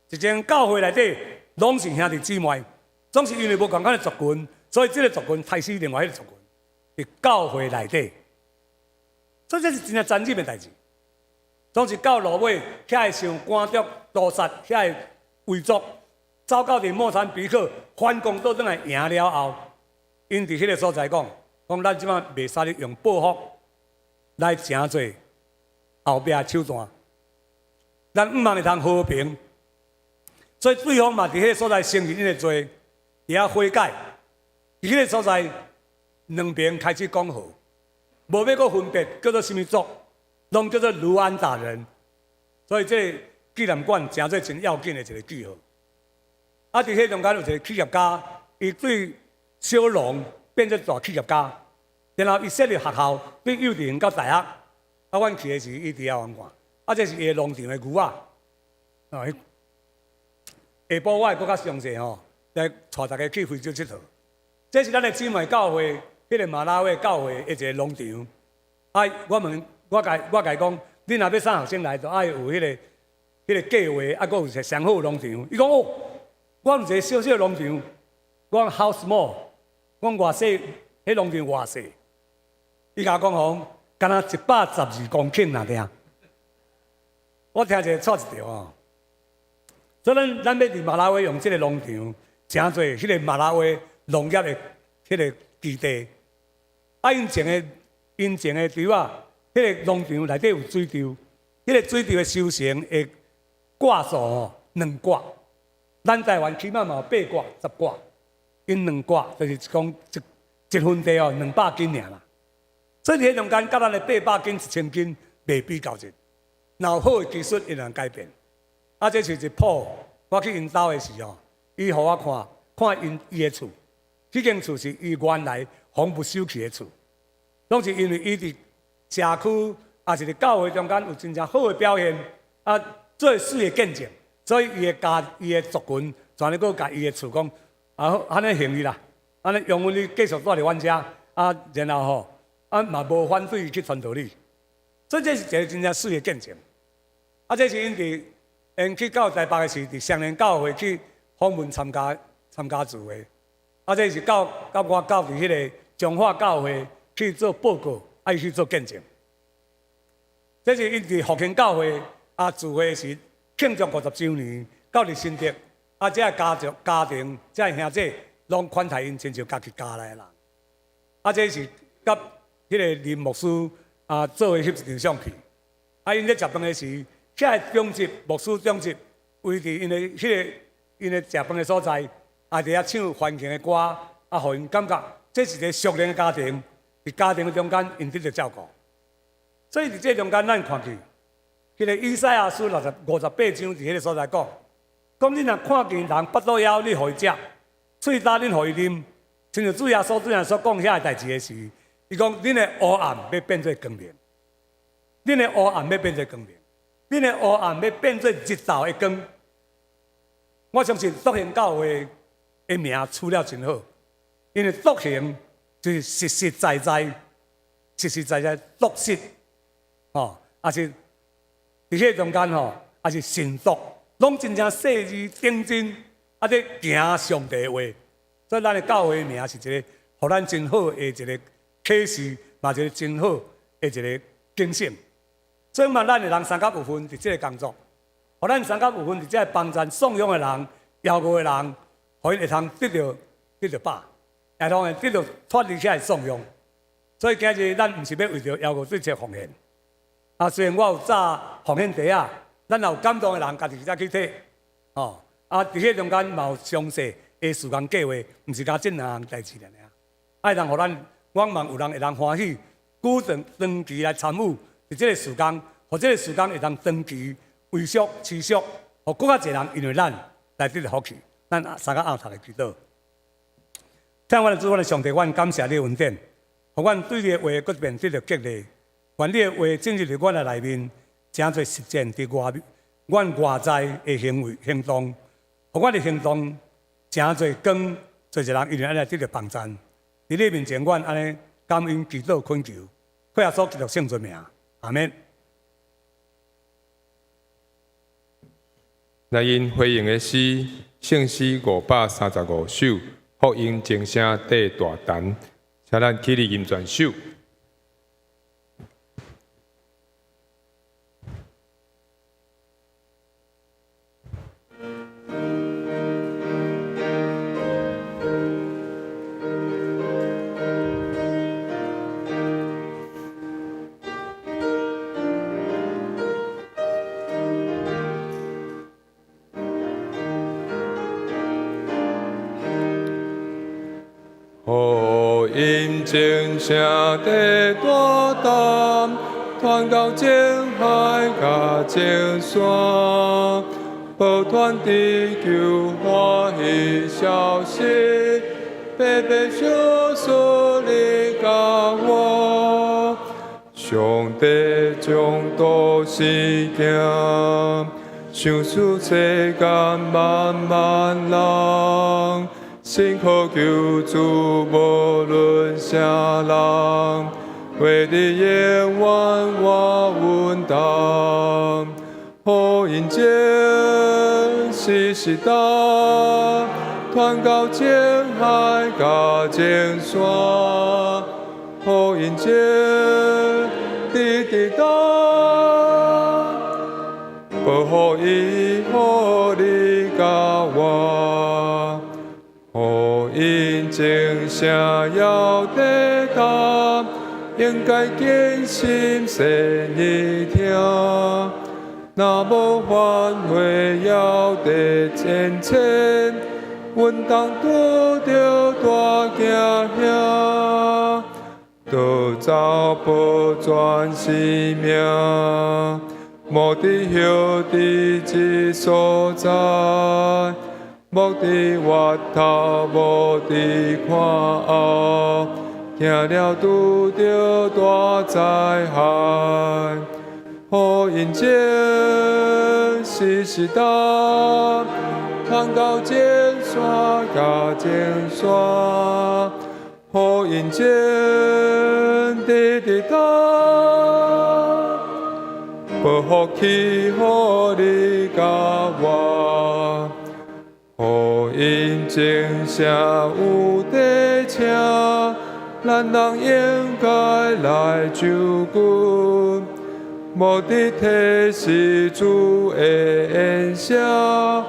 一間教會內底攏是兄弟姊妹，總是因為無仝款的族群，所以這个族群刣死另外彼个族群，佇教會內底，所以這是真正殘忍的代誌。總是到落尾，遐會想趕逐屠殺，遐个遺族走到佇莫桑比克反攻倒轉來贏了後，𪜶佇彼个所在講，講咱這擺袂使咧用報復來成做後壁手段，咱向望會通和平。所以對方嘛佇彼个所在承認𪜶的罪，佇遐悔改。佇彼个所在，兩邊開始講和，無欲閣分別叫做啥物族，攏叫做盧安達人。所以這個紀念館成做真要緊的一個記號。啊，佇彼中間有一個企業家，伊對小農變做大企業家，然後伊設立學校，對幼稚園到大學。啊，阮去的時，伊佇遐予阮看。啊，這是伊的農場的牛仔。啊，下晡我會閣較詳細吼，來帶大家去非洲𨑨迌。這是咱的姊妹教會，彼个馬拉維教會的一個農場。啊，我問我共伊講，恁若欲送學生來，就愛有彼个計劃，啊，閣有一個上好農場。伊講哦，我有一個小小農場，我講 how small，講偌細，彼農場偌細。伊共我講吼，敢若112公頃爾爾。我聽者錯一條哦。所以咱欲佇馬拉威用這個農場，成做彼個馬拉威農業的彼個基地。啊，𪜶種的稻仔，彼個農場內底有水稻，彼個水稻的收成的割數吼，兩割。咱台灣起碼嘛有八割、10割，𪜶兩割就是講一分地哦，200斤爾啦。所以佇彼中間，佮咱的800斤、1000斤袂比較者。若有好的技術，會當改變。啊，這是一鋪，我去𪜶兜的時候，伊予我看，看伊的厝，彼間厝是伊原來防不收去的厝，攏是因為伊佇社區，抑是佇教會中間有真正好的表現，啊，做水的見證，所以伊的家、伊的族群，全咧閣共伊的厝講，啊好，按呢還伊啦，按呢容許你繼續住佇阮遮，啊，然後吼，啊嘛無反對伊去傳道理，所以這是一個真正水的見證。啊，這是𪜶佇𪜶去到台北的時，佇雙連教會去訪問參加聚會。啊，這是到我到佇彼個彰化教會去做報告，啊，伊去做見證。這是𪜶佇復興教會啊聚會時慶祝50週年，到佇新竹，啊，這个家族家庭，這个兄弟攏款待𪜶，親像家己家內的人。啊，這是佮彼個林牧師啊做伙翕一張相片。啊，𪜶咧食飯的時，遐个長執牧師長執圍佇𪜶的彼個𪜶的食飯的所在，啊，佇遐唱歡慶的歌，啊，予𪜶感覺這是一個屬靈的家庭，佇家庭的中間，𪜶得著照顧。所以佇這中間，咱看見，彼個以賽亞書58章佇彼個所在講，講你若看見人腹肚枵，你予伊食；喙焦，恁予伊啉。親像主耶穌主耶穌講遐个代誌的時，伊講恁的黑暗欲變做光明，恁的黑暗欲變做光明，恁的黑暗欲變做日晝的光。我相信篤行教會的名取了真好，因為篤行就是實實在在、實實在在篤實，吼，抑是佇彼個中間吼，抑是神篤，攏真正細膩認真，啊，咧行上帝的話。所以咱的教會名是一個，予咱真好的一個啟示，嘛一個真好的一個警醒。所以嘛，咱的人相佮有份佇這個工作，予咱相佮有份佇這個幫贊送養的人、枵餓的人，予𪜶會通得著飽，會通會得著脫離遐的送養。所以今日咱毋是欲為著枵餓對策奉獻。啊，雖然我有紮奉獻袋仔，咱若有感動的人，家己才去提。吼，啊，佇彼中間嘛有詳細的事工計劃，毋是干這兩項代誌爾爾。愛通予咱，我望有人會當歡喜，舉長長期來參與佇這個事工，予這個事工會當長期維續持續，予閣較濟人因為咱來得著福氣。咱三個暗頭來祈禱。親愛的主，阮的上帝，阮感謝你的恩典，予阮對你的話閣一遍得著激勵。願你的話進入佇阮的內面，成做實踐佇外阮外在的行為行動，予阮的行動成做光，做一人因為按呢得著幫贊。佇你面前，阮按呢感恩祈禱懇求，靠耶穌基督聖尊名，阿們。來因回應的詩，聖詩535首，福音鐘聲地大陳，請咱起立吟全首。福音鐘聲地大陳，傳到眾海佮眾山，報傳地球歡喜消息，白白相思你佮我，上帝將道生行，賞賜世間萬萬人。信靠救主，無論啥人，活得永遠活穩當。福音鐘聲時時擔，傳到前海佮前山，予𪜶情直直等，保護伊予你佮我，予𪜶情聲猶佇擔，應該堅心細膩聽。若無反悔，猶佇前程，阮當拄著大驚嚇，逃走保全性命，無佇歇佇這所在，無佇越頭，無佇看後，驚了拄著大災害。予𪜶情時時擔，傳到前線佮前線，予𪜶情直直等，報福氣予你佮我，予𪜶情聲有底請，咱人應該來就近。無佇提示主的恩聲，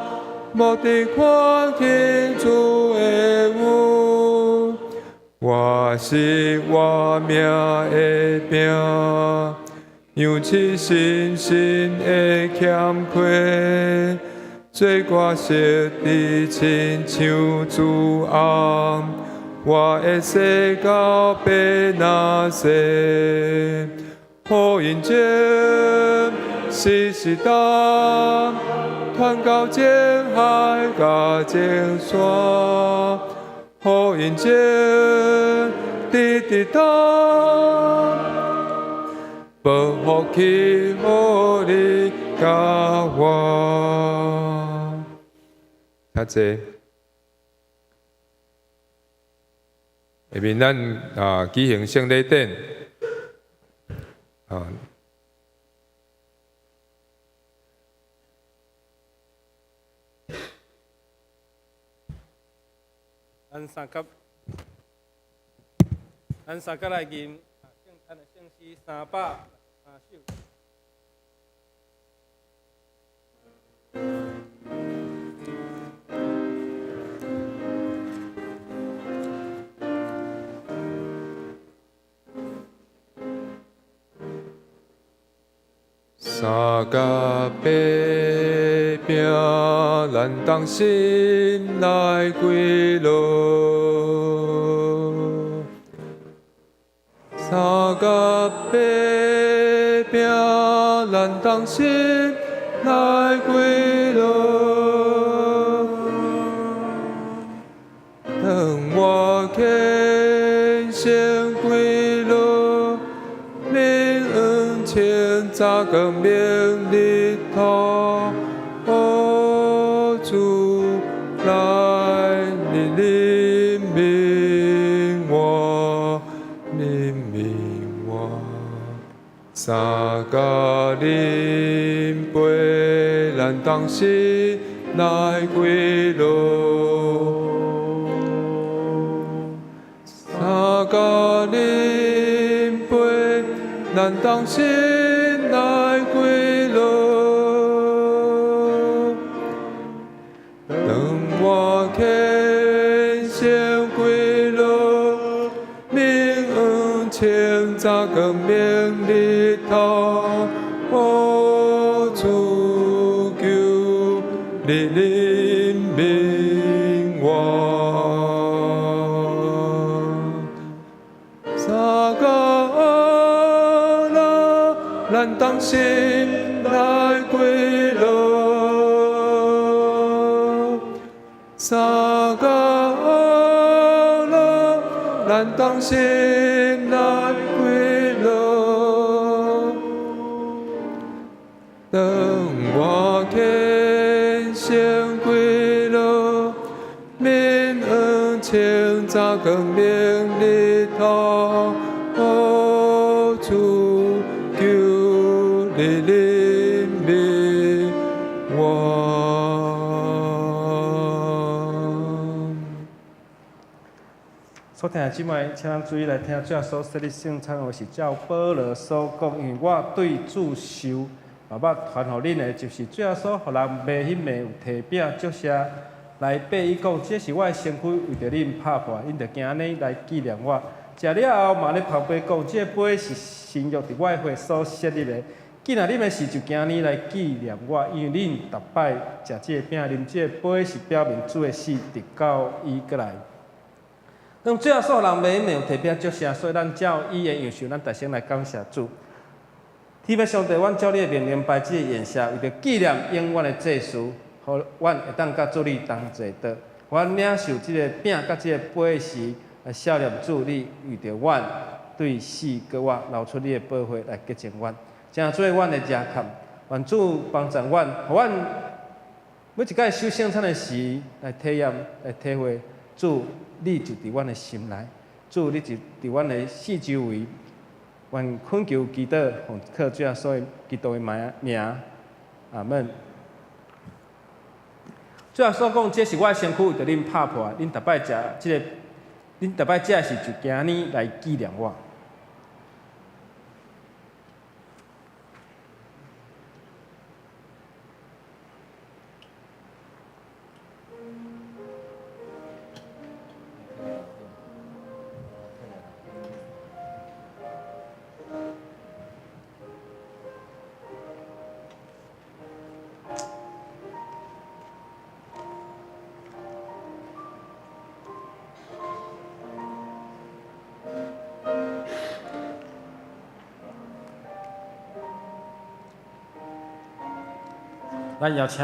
無佇看見主的恩，我是活命的餅，樣式深深的欠缺，做我實佇親像主翁，我會洗到白若雪。予𪜶情時時擔，傳到前海佮前線，予𪜶情直直等，報福氣予你佮我。較濟。下面咱舉行聖禮典。咱三甲來吟聖誕的聖詩363首。三角爬饼，咱同心來歸樂。三角爬餅，咱同心來歸樂。當我虔誠歸樂，明恩清早光明日頭，哦主來你憐憫我，憐憫我。三角啉杯，咱同心來歸樂。三角啉杯，咱同心來歸樂。當我虔誠歸樂，明恩清早光明日頭，哦主求你憐憫我。三角啦，咱同心來歸樂。三角啦，咱同心來歸樂。當我虔誠歸樂，明恩清早光明日頭，哦主求你憐憫我。所聽的姊妹，請咱注意來聽主耶穌設立聖餐的話是照保羅所講，因為我對主受目捌傳予恁的，就是主耶穌予人賣彼暝有提餅祝謝來擘伊講，這是我的身軀，為著恁拍破，恁著行按呢來紀念我。食了後，嘛咧捧杯講，這杯是新約佇我的血所設立的。既然恁的時就行按呢來紀念我，因為恁逐擺食這個餅、啉這個杯，是表明主的死，直到伊閣來。當主耶穌予人賣彼暝有提餅祝謝，所以咱照伊的樣式，咱大聲來感謝主。天父上帝，阮照你的命令擺這個筵席，為著紀念永遠的祭司，予阮會當佮主你同齊桌。阮領受這個餅佮這個杯時，來思念主你為著阮對死閣活流出你的寶血來潔淨阮，成做阮的遮蓋。願主幫助阮，予阮每一擺守聖餐的時來體驗、來體會主。你就佇阮的心內，主你就佇阮的四周圍，願懇求祈禱，奉靠主耶穌基督的名，阿門。主耶穌講，這是我的身軀，為著恁拍破，恁逐擺食這個，恁逐擺食的時就行按呢來紀念我。咱邀請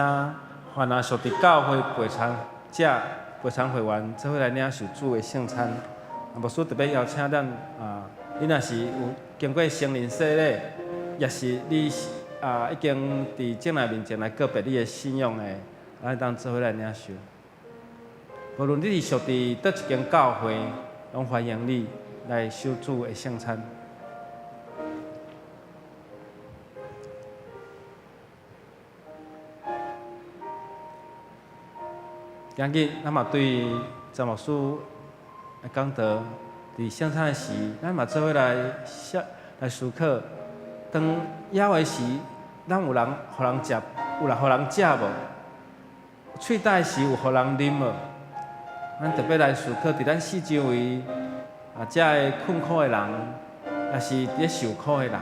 凡若屬佇教會陪餐者、陪餐會員做伙來領受主的聖餐。牧師特別邀請咱啊，你若是有經過成人洗禮，抑是你啊已經佇眾人面前來告白你的信仰的，咱會當做伙來領受。無論你是屬佇佗一間教會，攏歡迎你來受主的聖餐。今日咱嘛對詹牧師來講道，佇聖餐的時，咱嘛做伙來想來思考，當枵的時，咱有人予人食，有人予人食無？喙焦的時有予人啉無？咱特別來思考，佇咱四周圍啊，遮个困苦的人，抑是佇咧受苦的人。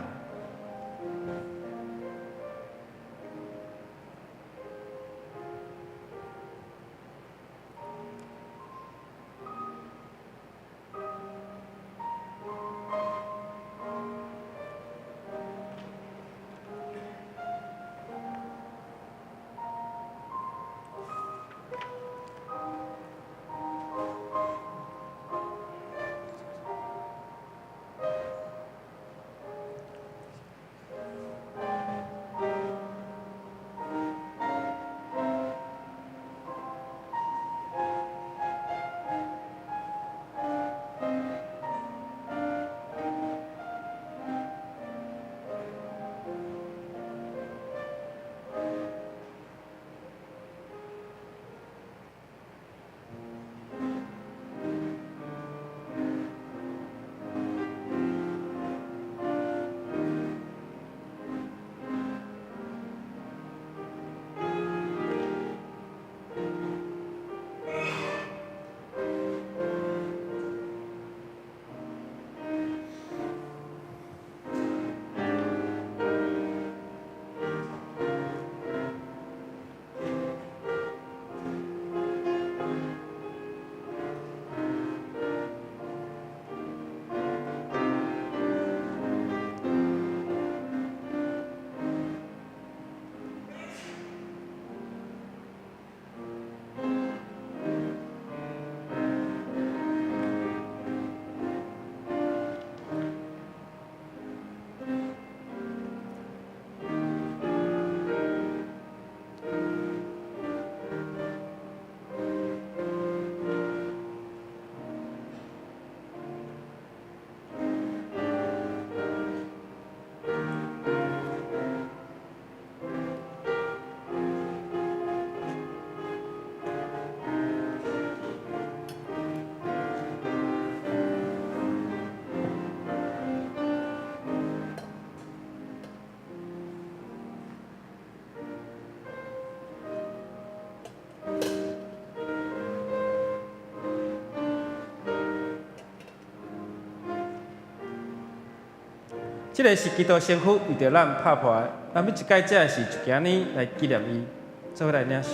這个是基督身軀為著咱拍破的，咱每一擺食的時，就按呢來紀念伊，做伙來領受。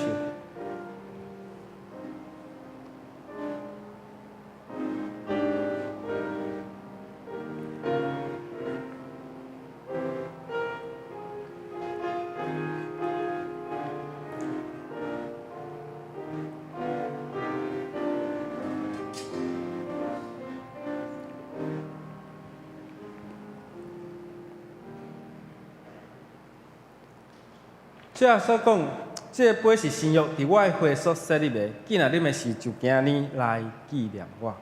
主耶穌講，這个杯是新約，佇我的血所設立的，既若啉的時，就按呢來紀念我。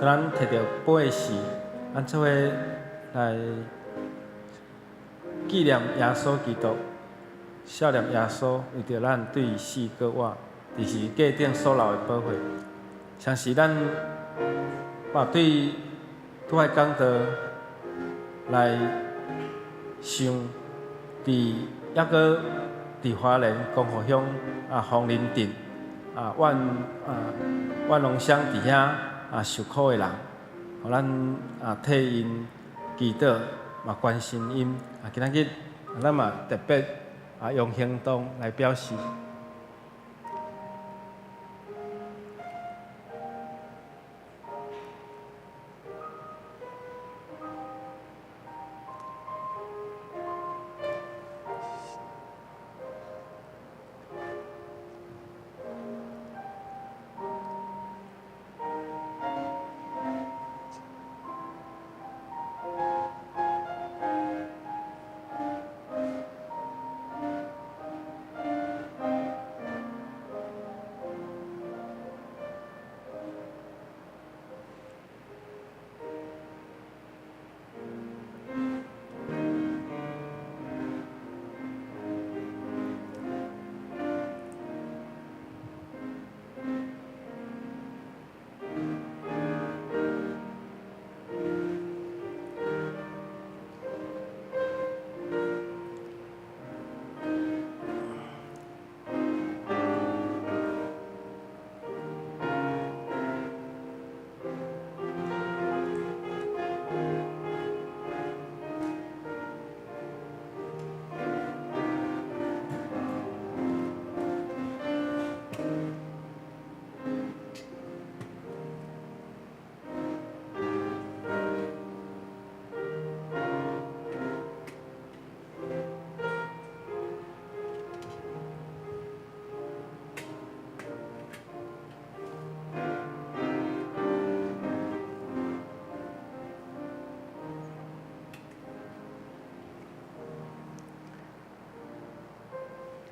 當咱提著杯時，咱做伙來紀念耶穌基督，效念耶穌為著咱對死閣活，佇十字架頂所流的寶血。相信咱嘛對拄愛講道來想，佇猶閣佇花蓮光復鄉啊，楓林鎮啊，萬啊萬隆鄉佇遐啊受苦的人，予咱啊替𪜶祈禱，嘛關心𪜶啊。今仔日咱嘛特別啊用行動來表示。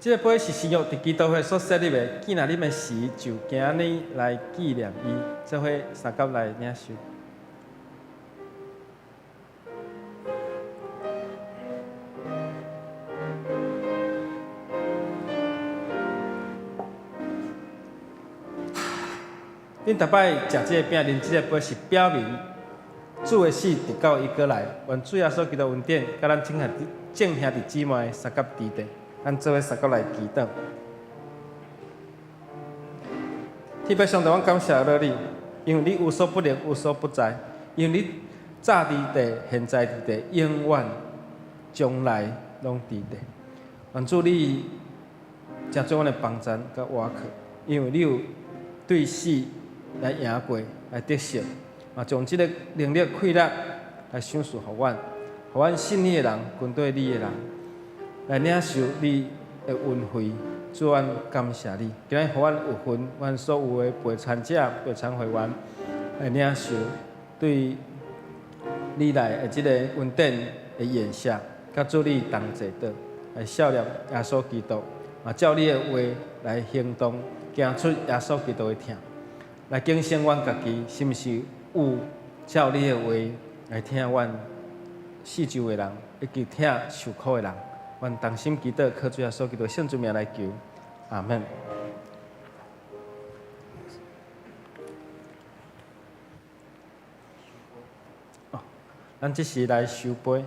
這个杯是新約佇基督血所設立的，既若啉的時，就按呢來紀念伊，做伙相佮來領受。恁逐擺食這個餅、啉這個杯，是表明主的死，直到伊閣來。願主耶穌基督恩典，佮咱眾兄弟姊妹相佮佇咧，咱做伙相佮來祈禱。天父上帝，阮感謝了你，因為你無所不能、無所不在，因為你早佇地、現在佇地、永遠將來攏佇地。願主你成做阮的幫贊佮倚靠，因為你有對死來贏過，來得勝，嘛將這個能力、氣力來賞賜予阮，予阮信你的人、跟隨你的人，來領受你的恩惠。主，阮感謝你，今日予阮有份，阮所有的陪餐者、陪餐會員來領受對你來的這個恩典的筵席，佮主你同齊倒，來效念耶穌基督，嘛照你的話來行動，行出耶穌基督的疼，來警醒阮家己，是毋是有照你的話來疼阮四周的人，以及疼受苦的人。阮同心祈禱，靠主耶穌基督聖主名來求，阿門。哦，咱這時來收杯。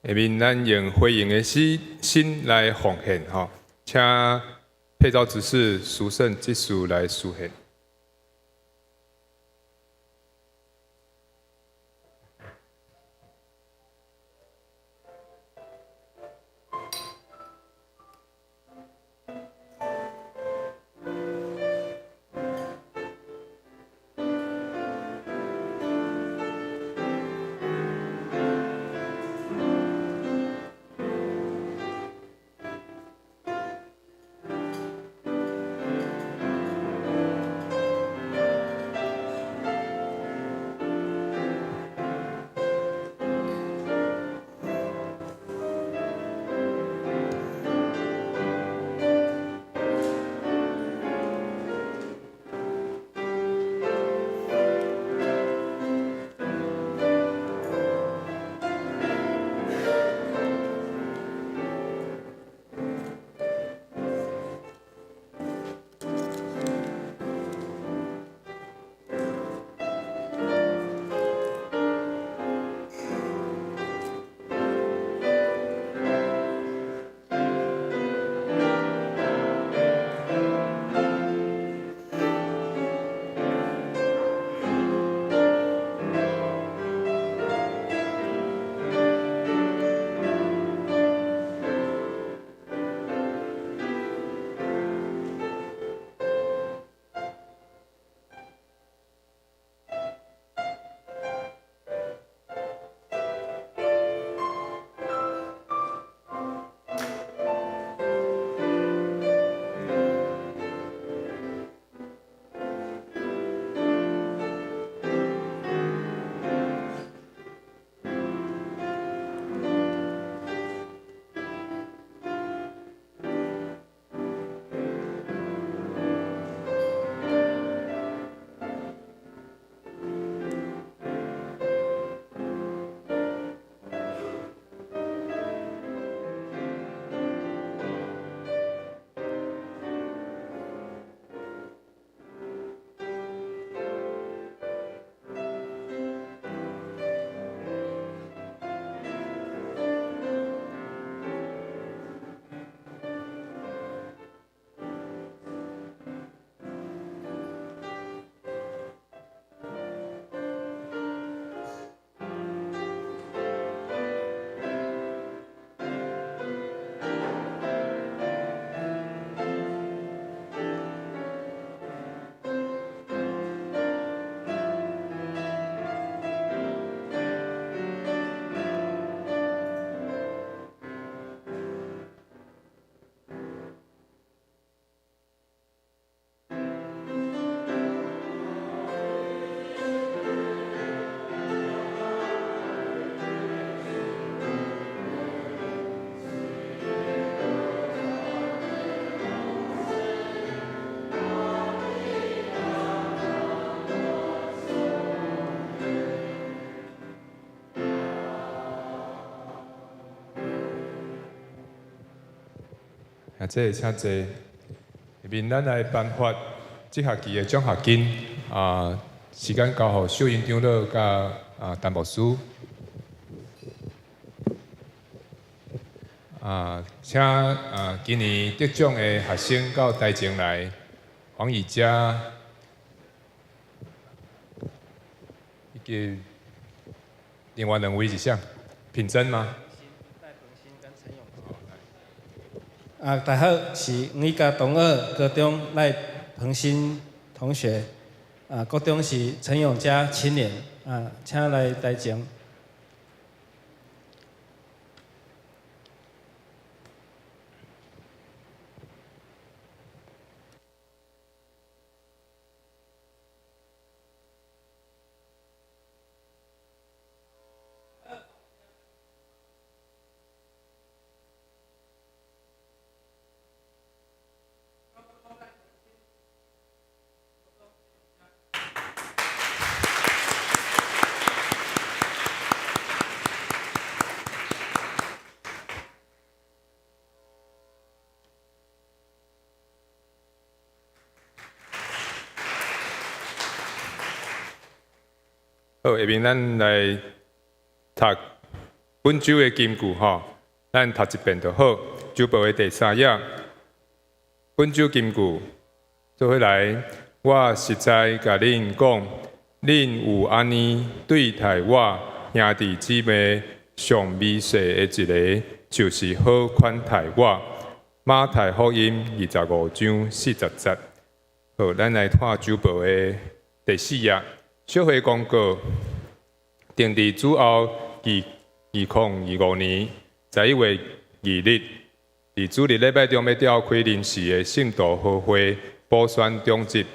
下面咱用回應的心來奉獻吼，請配召執事蘇勝執事來司獻。啊，這個請坐。下面咱來頒發這學期的獎學金。啊，時間交予秀英長老佮陳牧師。啊，請今年得獎的學生到台前來，黃以佳，以及另外兩位是啥？品珍嗎？啊，大家好，是黃以佳同學高中賴鵬新同學，啊，國中是陳永嘉青年，啊，請來台前。好，下面咱來讀本週的金句吼，咱讀一遍就好。週報的第三頁，本週金句，做伙來，我實在共恁講，恁有按呢對待我兄弟姊妹上微細的一个，就是好款待我。馬太福音25章40節。好，咱來看週報的第四頁，小會公告，定佇主後2025年11月2日，佇主日禮拜中欲召開臨時的聖徒和會，補選長執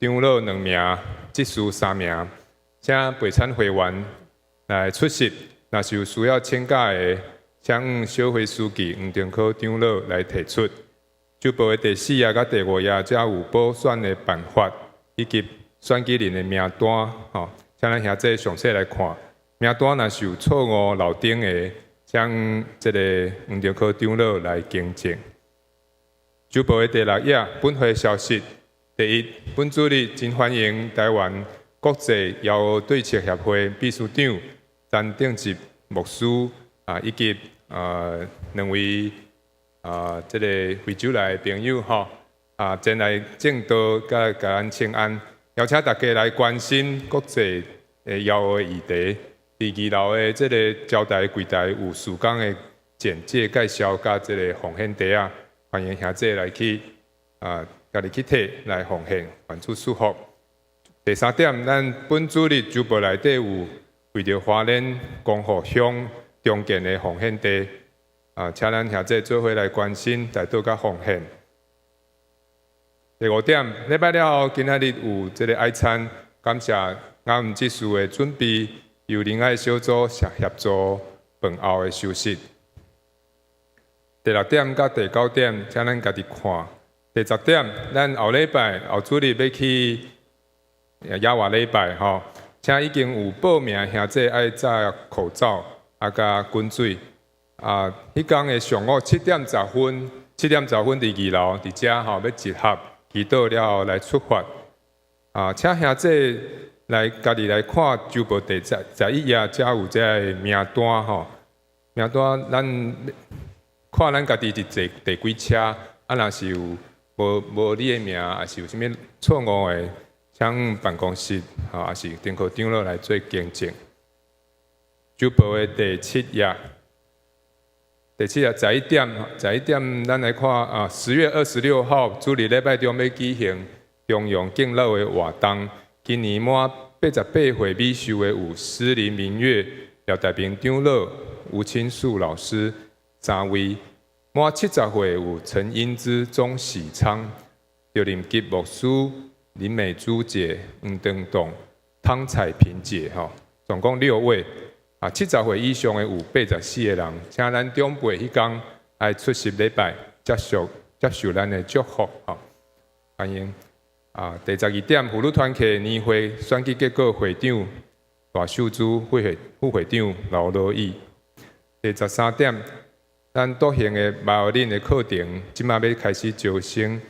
長老兩名，執事三名，請備參會員來出席。若是有需要請假的，請向小會書記黃定科長老來提出。週報的第四頁佮第五頁，才有補選的辦法以及選舉人的名單，吼，請咱兄弟詳細來看。名單若是有錯誤漏登的，請這个黃定科長老來更正。週報的第六頁，本會消息。第一，本主日真歡迎台灣國際枵餓對策協會秘書長陳定吉牧師啊，以及兩位這个非洲來的朋友吼啊，前來證道佮共咱請安，邀請大家來關心國際的枵餓議題。佇二樓的這个招待櫃台有事工的簡介介紹，佮這个奉獻袋仔，歡迎兄弟來去啊，家己去提來奉獻，願主祝福。第三點，咱本主日週報內底有為著花蓮光復鄉重建的奉獻袋，啊，請咱兄弟做伙來關心，代禱佮奉獻。第五點，禮拜了後，今仔日有這个愛餐，感謝雅姆執事的準備，由仁愛小組協助飯後的休息。第六點佮第九點，請咱家己看。第十點，咱後禮拜後主日欲去野外禮拜吼，請已經有報名兄弟愛戴口罩啊，佮滾水。啊，彼工的上午七點十分，七點十分佇二樓佇遮吼欲集合，祈禱了後來出發。啊，請兄弟來家己來看週報第11頁，才有這个名單吼。名單咱看咱家己是坐第幾車，啊，若是有無你的名，抑是有啥物錯誤的，請辦公室吼，抑是丁科長老來做更正。週報的第七頁，第七頁十一點，十一點，咱來看啊，10月26號主日禮拜中欲舉行中陽敬老的活動。今年滿88歲米壽的有施林明月、廖大平長老、吳清樹老師三位；滿70歲有陳英姿、鍾喜昌、劉林吉牧師、林美珠姐、黃登棟、湯彩萍姐，吼，總共六位。啊，70歲以上的有84個人，請咱長輩彼工愛出席禮拜，接受咱的祝福，吼，歡迎。啊，第12點，婦女團契年會選舉結果，會長大秀珠，副會長劉樂義。第13點，咱獨行的馬爾的課程，這馬欲開始招生，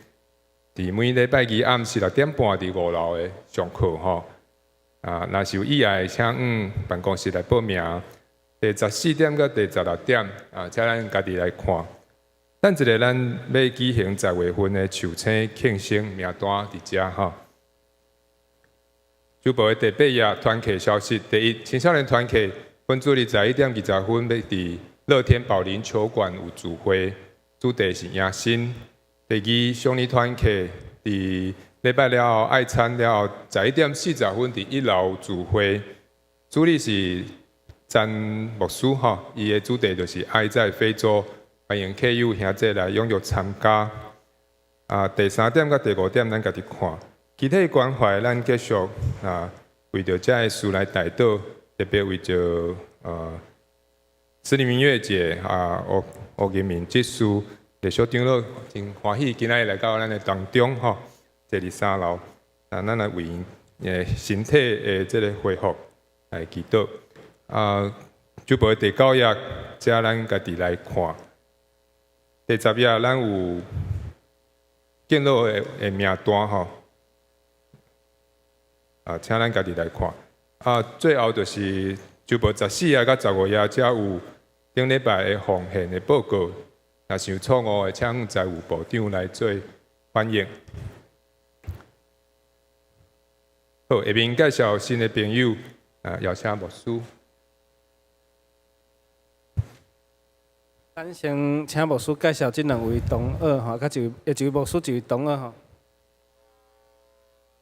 佇每禮拜二暗時6點半佇五樓的上課吼。啊，若是有意愛，請向辦公室來報名。第十四點佮第十六點，啊，請咱家己來看。等一下，咱欲舉行10月份的壽星慶生名單佇遮吼。週報的第八頁團契消息：第一，青少年團契本主日11點20分欲佇樂天保齡球館有聚會，主題是迎新。第二，少年團契佇禮拜了後愛餐了後，11點40分佇一樓聚會，主理是詹牧師吼，伊的主題就是愛在非洲。歡迎客友兄弟來踴躍參加。啊，第三點佮第五點，咱家己看。肢體關懷，咱繼續啊，為著這个事來代禱，特別為著施林明月姐啊，吳吳金明執事麗小長老真歡喜今仔日來到咱的當中吼，坐佇三樓，啊，咱來為𪜶身體的這个恢復來祈禱。啊，週報的第九頁，請咱家己來看。第十頁，咱有敬老的名單吼，啊，請咱家己來看。啊，最後就是週報14頁佮15頁，才有頂禮拜的奉獻的報告，若是有錯誤的，請財務部長來做反映。好，下面介紹新的朋友，啊，邀請牧師。咱先請牧師介紹這兩位同學吼，佮一位，一位牧師，一位同學吼。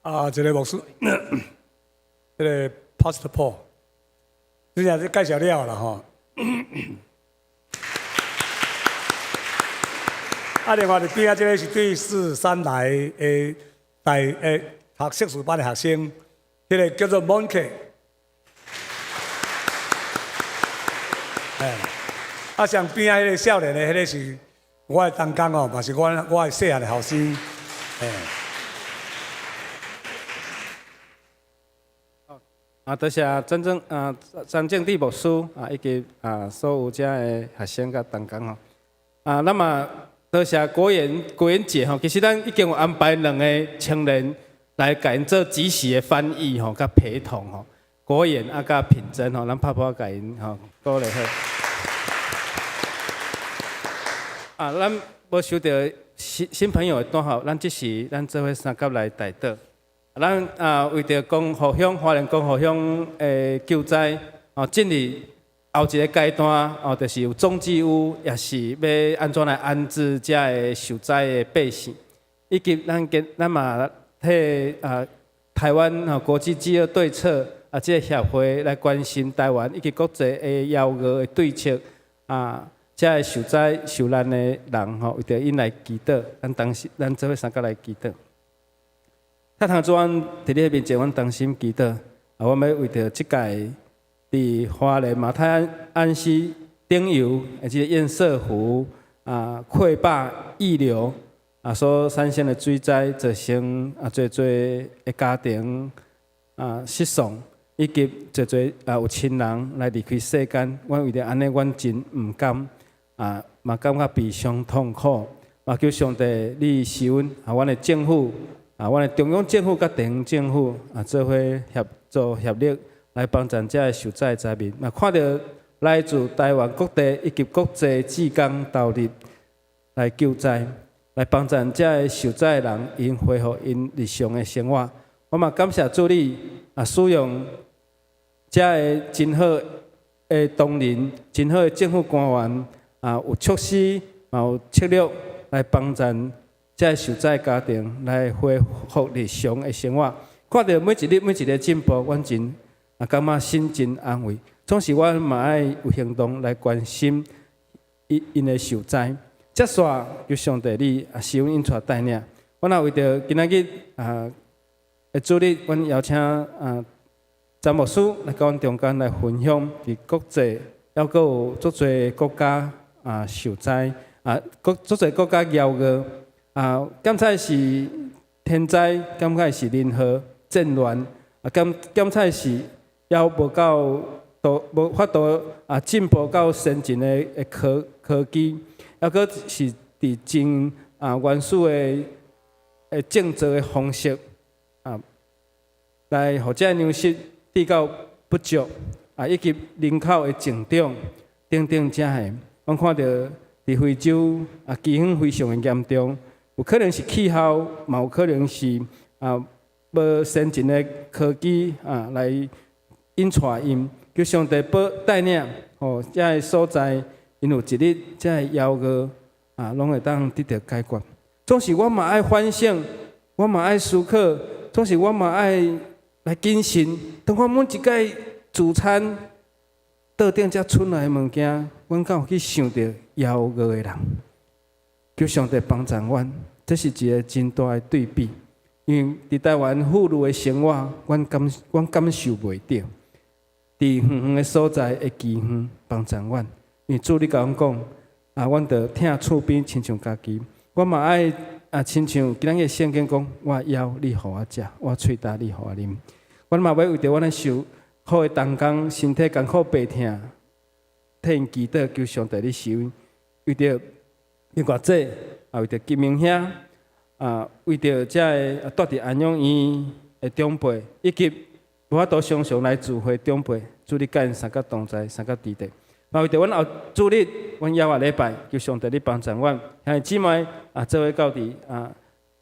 啊，一个牧師，這个 Pastor Paul，之前介紹了啦吼。啊，另外佇邊仔這个是對四三來的大的讀碩士班的學生，彼个叫做 Monkey。哎，啊，上邊仔彼个少年的，彼个是我的同工哦，嘛是我的細漢的後生。哎。啊，多謝真正啊，張正地牧師啊，以及啊所有遮的學生佮同工吼。啊，那麼多謝國言國言姐吼，其實咱已經有安排兩個青年來共𪜶做即時的翻譯吼，佮陪同吼。國言啊，佮品珍吼，咱拍拍共𪜶吼鼓勵好。啊，咱無收著新新朋友的單號，咱這時咱做伙相佮來代禱。咱啊，為著光復鄉花蓮光復鄉的救災，哦，進入後一个階段，哦，就是有總治屋，也是欲按怎來安置遮个受災的百姓，以及咱今咱嘛替啊台灣吼國際飢餓對策啊這个協會來關心台灣以及國際的枵餓的對策啊，遮个受災受難的人吼，為著𪜶來祈禱，咱當時咱做伙相佮來祈禱。天父主，阮佇你面前，阮同心祈禱。啊，阮欲為著這屆佇花蓮馬太鞍鞍溪頂游的這個堰塞湖啊潰壩溢流啊所產生的水災，造成啊濟濟的家庭啊失喪，以及濟濟啊有親人來離開世間。阮為著按呢，阮真毋甘啊，嘛感覺悲傷痛苦。嘛求上帝你施恩啊，阮的政府。啊，阮的中央政府佮地方政府啊，做伙協助協力來幫助遮个受災災民。嘛看著來自台灣各地以及國際志工投入來救災，來幫助遮个受災的人，𪜶恢復𪜶日常的生活。我嘛感謝主你啊，使用遮个真好的同仁、真好的政府官員啊，有措施嘛有策略來幫助遮受災家庭來恢復日常的生活。看著每一日每一个進步，阮真啊感覺心真安慰。總是阮嘛愛有行動來關心𪜶𪜶的受災。接續求上帝你啊，施恩引帶帶領。阮也為著今仔日啊的主日，阮邀請啊詹牧師來到阮中間來分享，佇國際猶閣有足濟國家啊受災啊，國足濟國家枵餓啊，敢採是天災，敢採是人禍戰亂啊，敢敢採是猶無夠都無法度啊進步到先進的的科科技，猶閣是佇真啊原始的的種植的方式啊，來予這糧食得到不足啊，以及人口的增長等等遮个，阮看著佇非洲啊饑荒非常的嚴重，有可能是氣候，嘛有可能是啊無先進的科技啊來引帶𪜶，求上帝保帶領吼，遮个所在，𪜶有一日遮个枵餓啊，攏會當得著解決。總是我嘛愛反省，我嘛愛思考，總是我嘛愛來謹慎。當我每一擺聚餐桌頂遮出來的物件，阮敢有去想著枵餓的人？求上帝幫助阮，這是一个真大的對比。因為佇台灣富裕的生活，阮感受袂著。佇遠遠的所在的饑荒幫助阮，因為主你共阮講，啊，阮著疼厝邊親像家己。我嘛愛啊，親像今仔日聖經講，我枵你予我食，我喙焦你予我啉。阮嘛欲為著阮的受苦的同工，身體艱苦病疼，替𪜶祈禱，求上帝你施恩。為著另外這，啊，為著金明兄，啊，為著遮个蹛佇安養院的長輩，以及無法度常常來聚會長輩，主你佮𪜶相佮同在，相佮佇咧。嘛為著阮後主日，阮猶下禮拜，求上帝你幫助阮兄弟姊妹啊，做伙到佇啊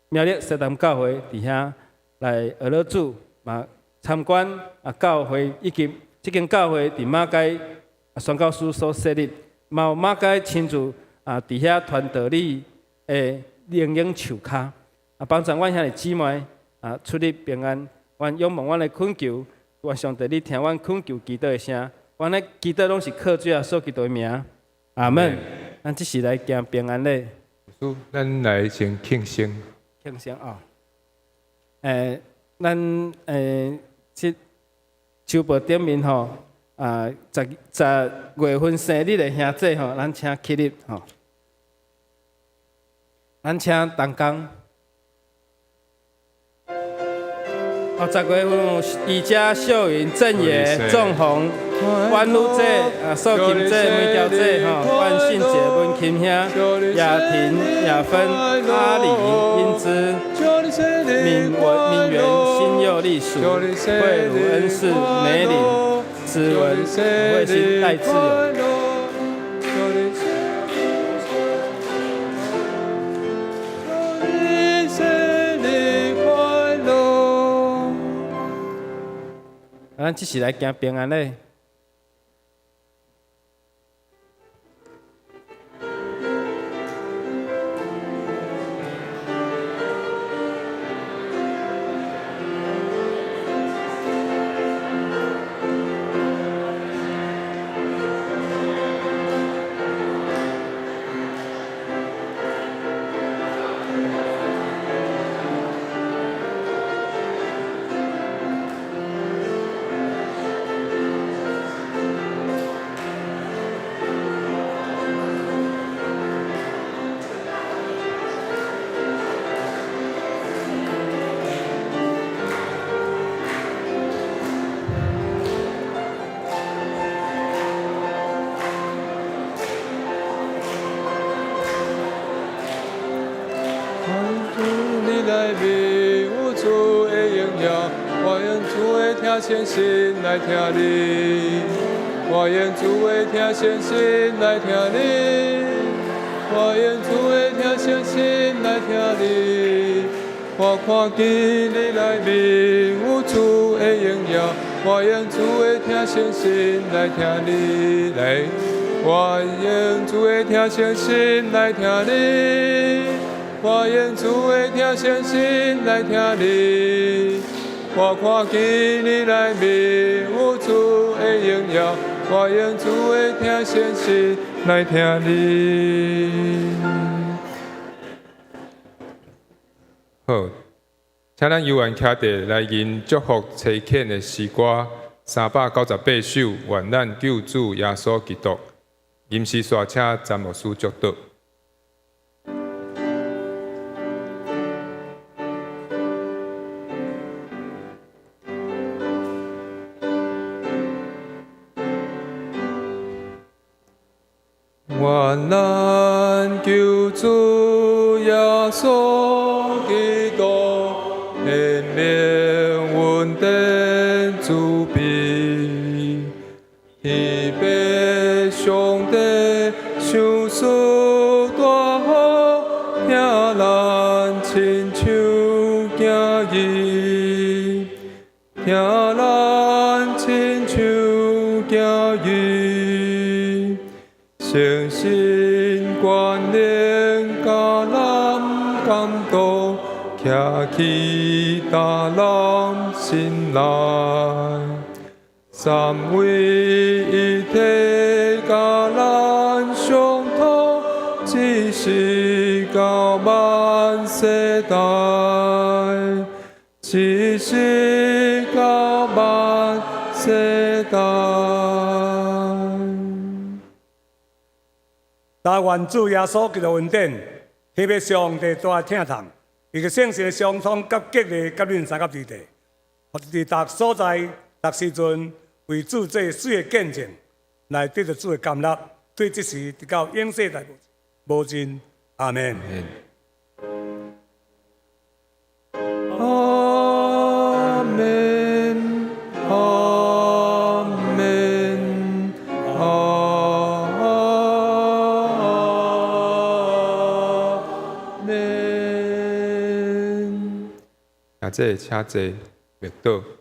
苗栗西南教會佇遐來學了主，嘛參觀啊教會以及這間教會佇馬偕宣教師所設立，嘛有馬偕親自啊佇遐傳道理的靈恩樹跤，啊幫助阮兄弟姊妹啊出入平安，阮仰望阮的懇求，願上帝你聽阮懇求祈禱的聲，阮的祈禱攏是靠主耶穌基督的名，阿門。咱這時來行平安禮。主，咱來先慶生。慶生哦。咱這周報頂面吼，啊，十十月份生日的兄弟吼，咱請起立吼。咱請同工。哦，十月份有宜家、秀云、正野、仲宏、婉如姐、啊，素琴姐、梅娇姐，吼，万信姐、文琴兄、雅婷、雅芬、阿里、英姿、敏文、敏媛、新佑、丽淑、慧茹、恩世、美玲、子文、慧心、戴志勇。咱這時來行平安禮。听心来听你，我愿主话听先心来听你，我愿主话听先心来听你。我看见你内面有主的荣耀，我愿主话听先心来听你，来，我愿主话听先心来听你，我愿主话听先心来听你。我看见你内面有主的荣耀，我用主话听先心来听你。好，请咱游员徛地来吟祝福差遣的诗歌398首，愿咱救主耶稣基督。吟诗煞请詹牧师祝祷。愿咱救主耶穌基督顯明恩典慈悲，天父上帝賞賜大福，聽咱親像行義，聽咱親像行義。誠心觀念，共咱感動，徛起大人心內，三位一體，共咱相通，只是到萬世代，只是到萬世代。但願主耶穌基督恩典，天父上帝大疼痛，伊個聖神的相通佮激勵，佮恁三甲之地，予佇逐所在、逐時陣為主做水的見證，來得到主的甘納，對這時直到永世代無盡。阿門。阿門，阿門，阿。听者請坐，默禱。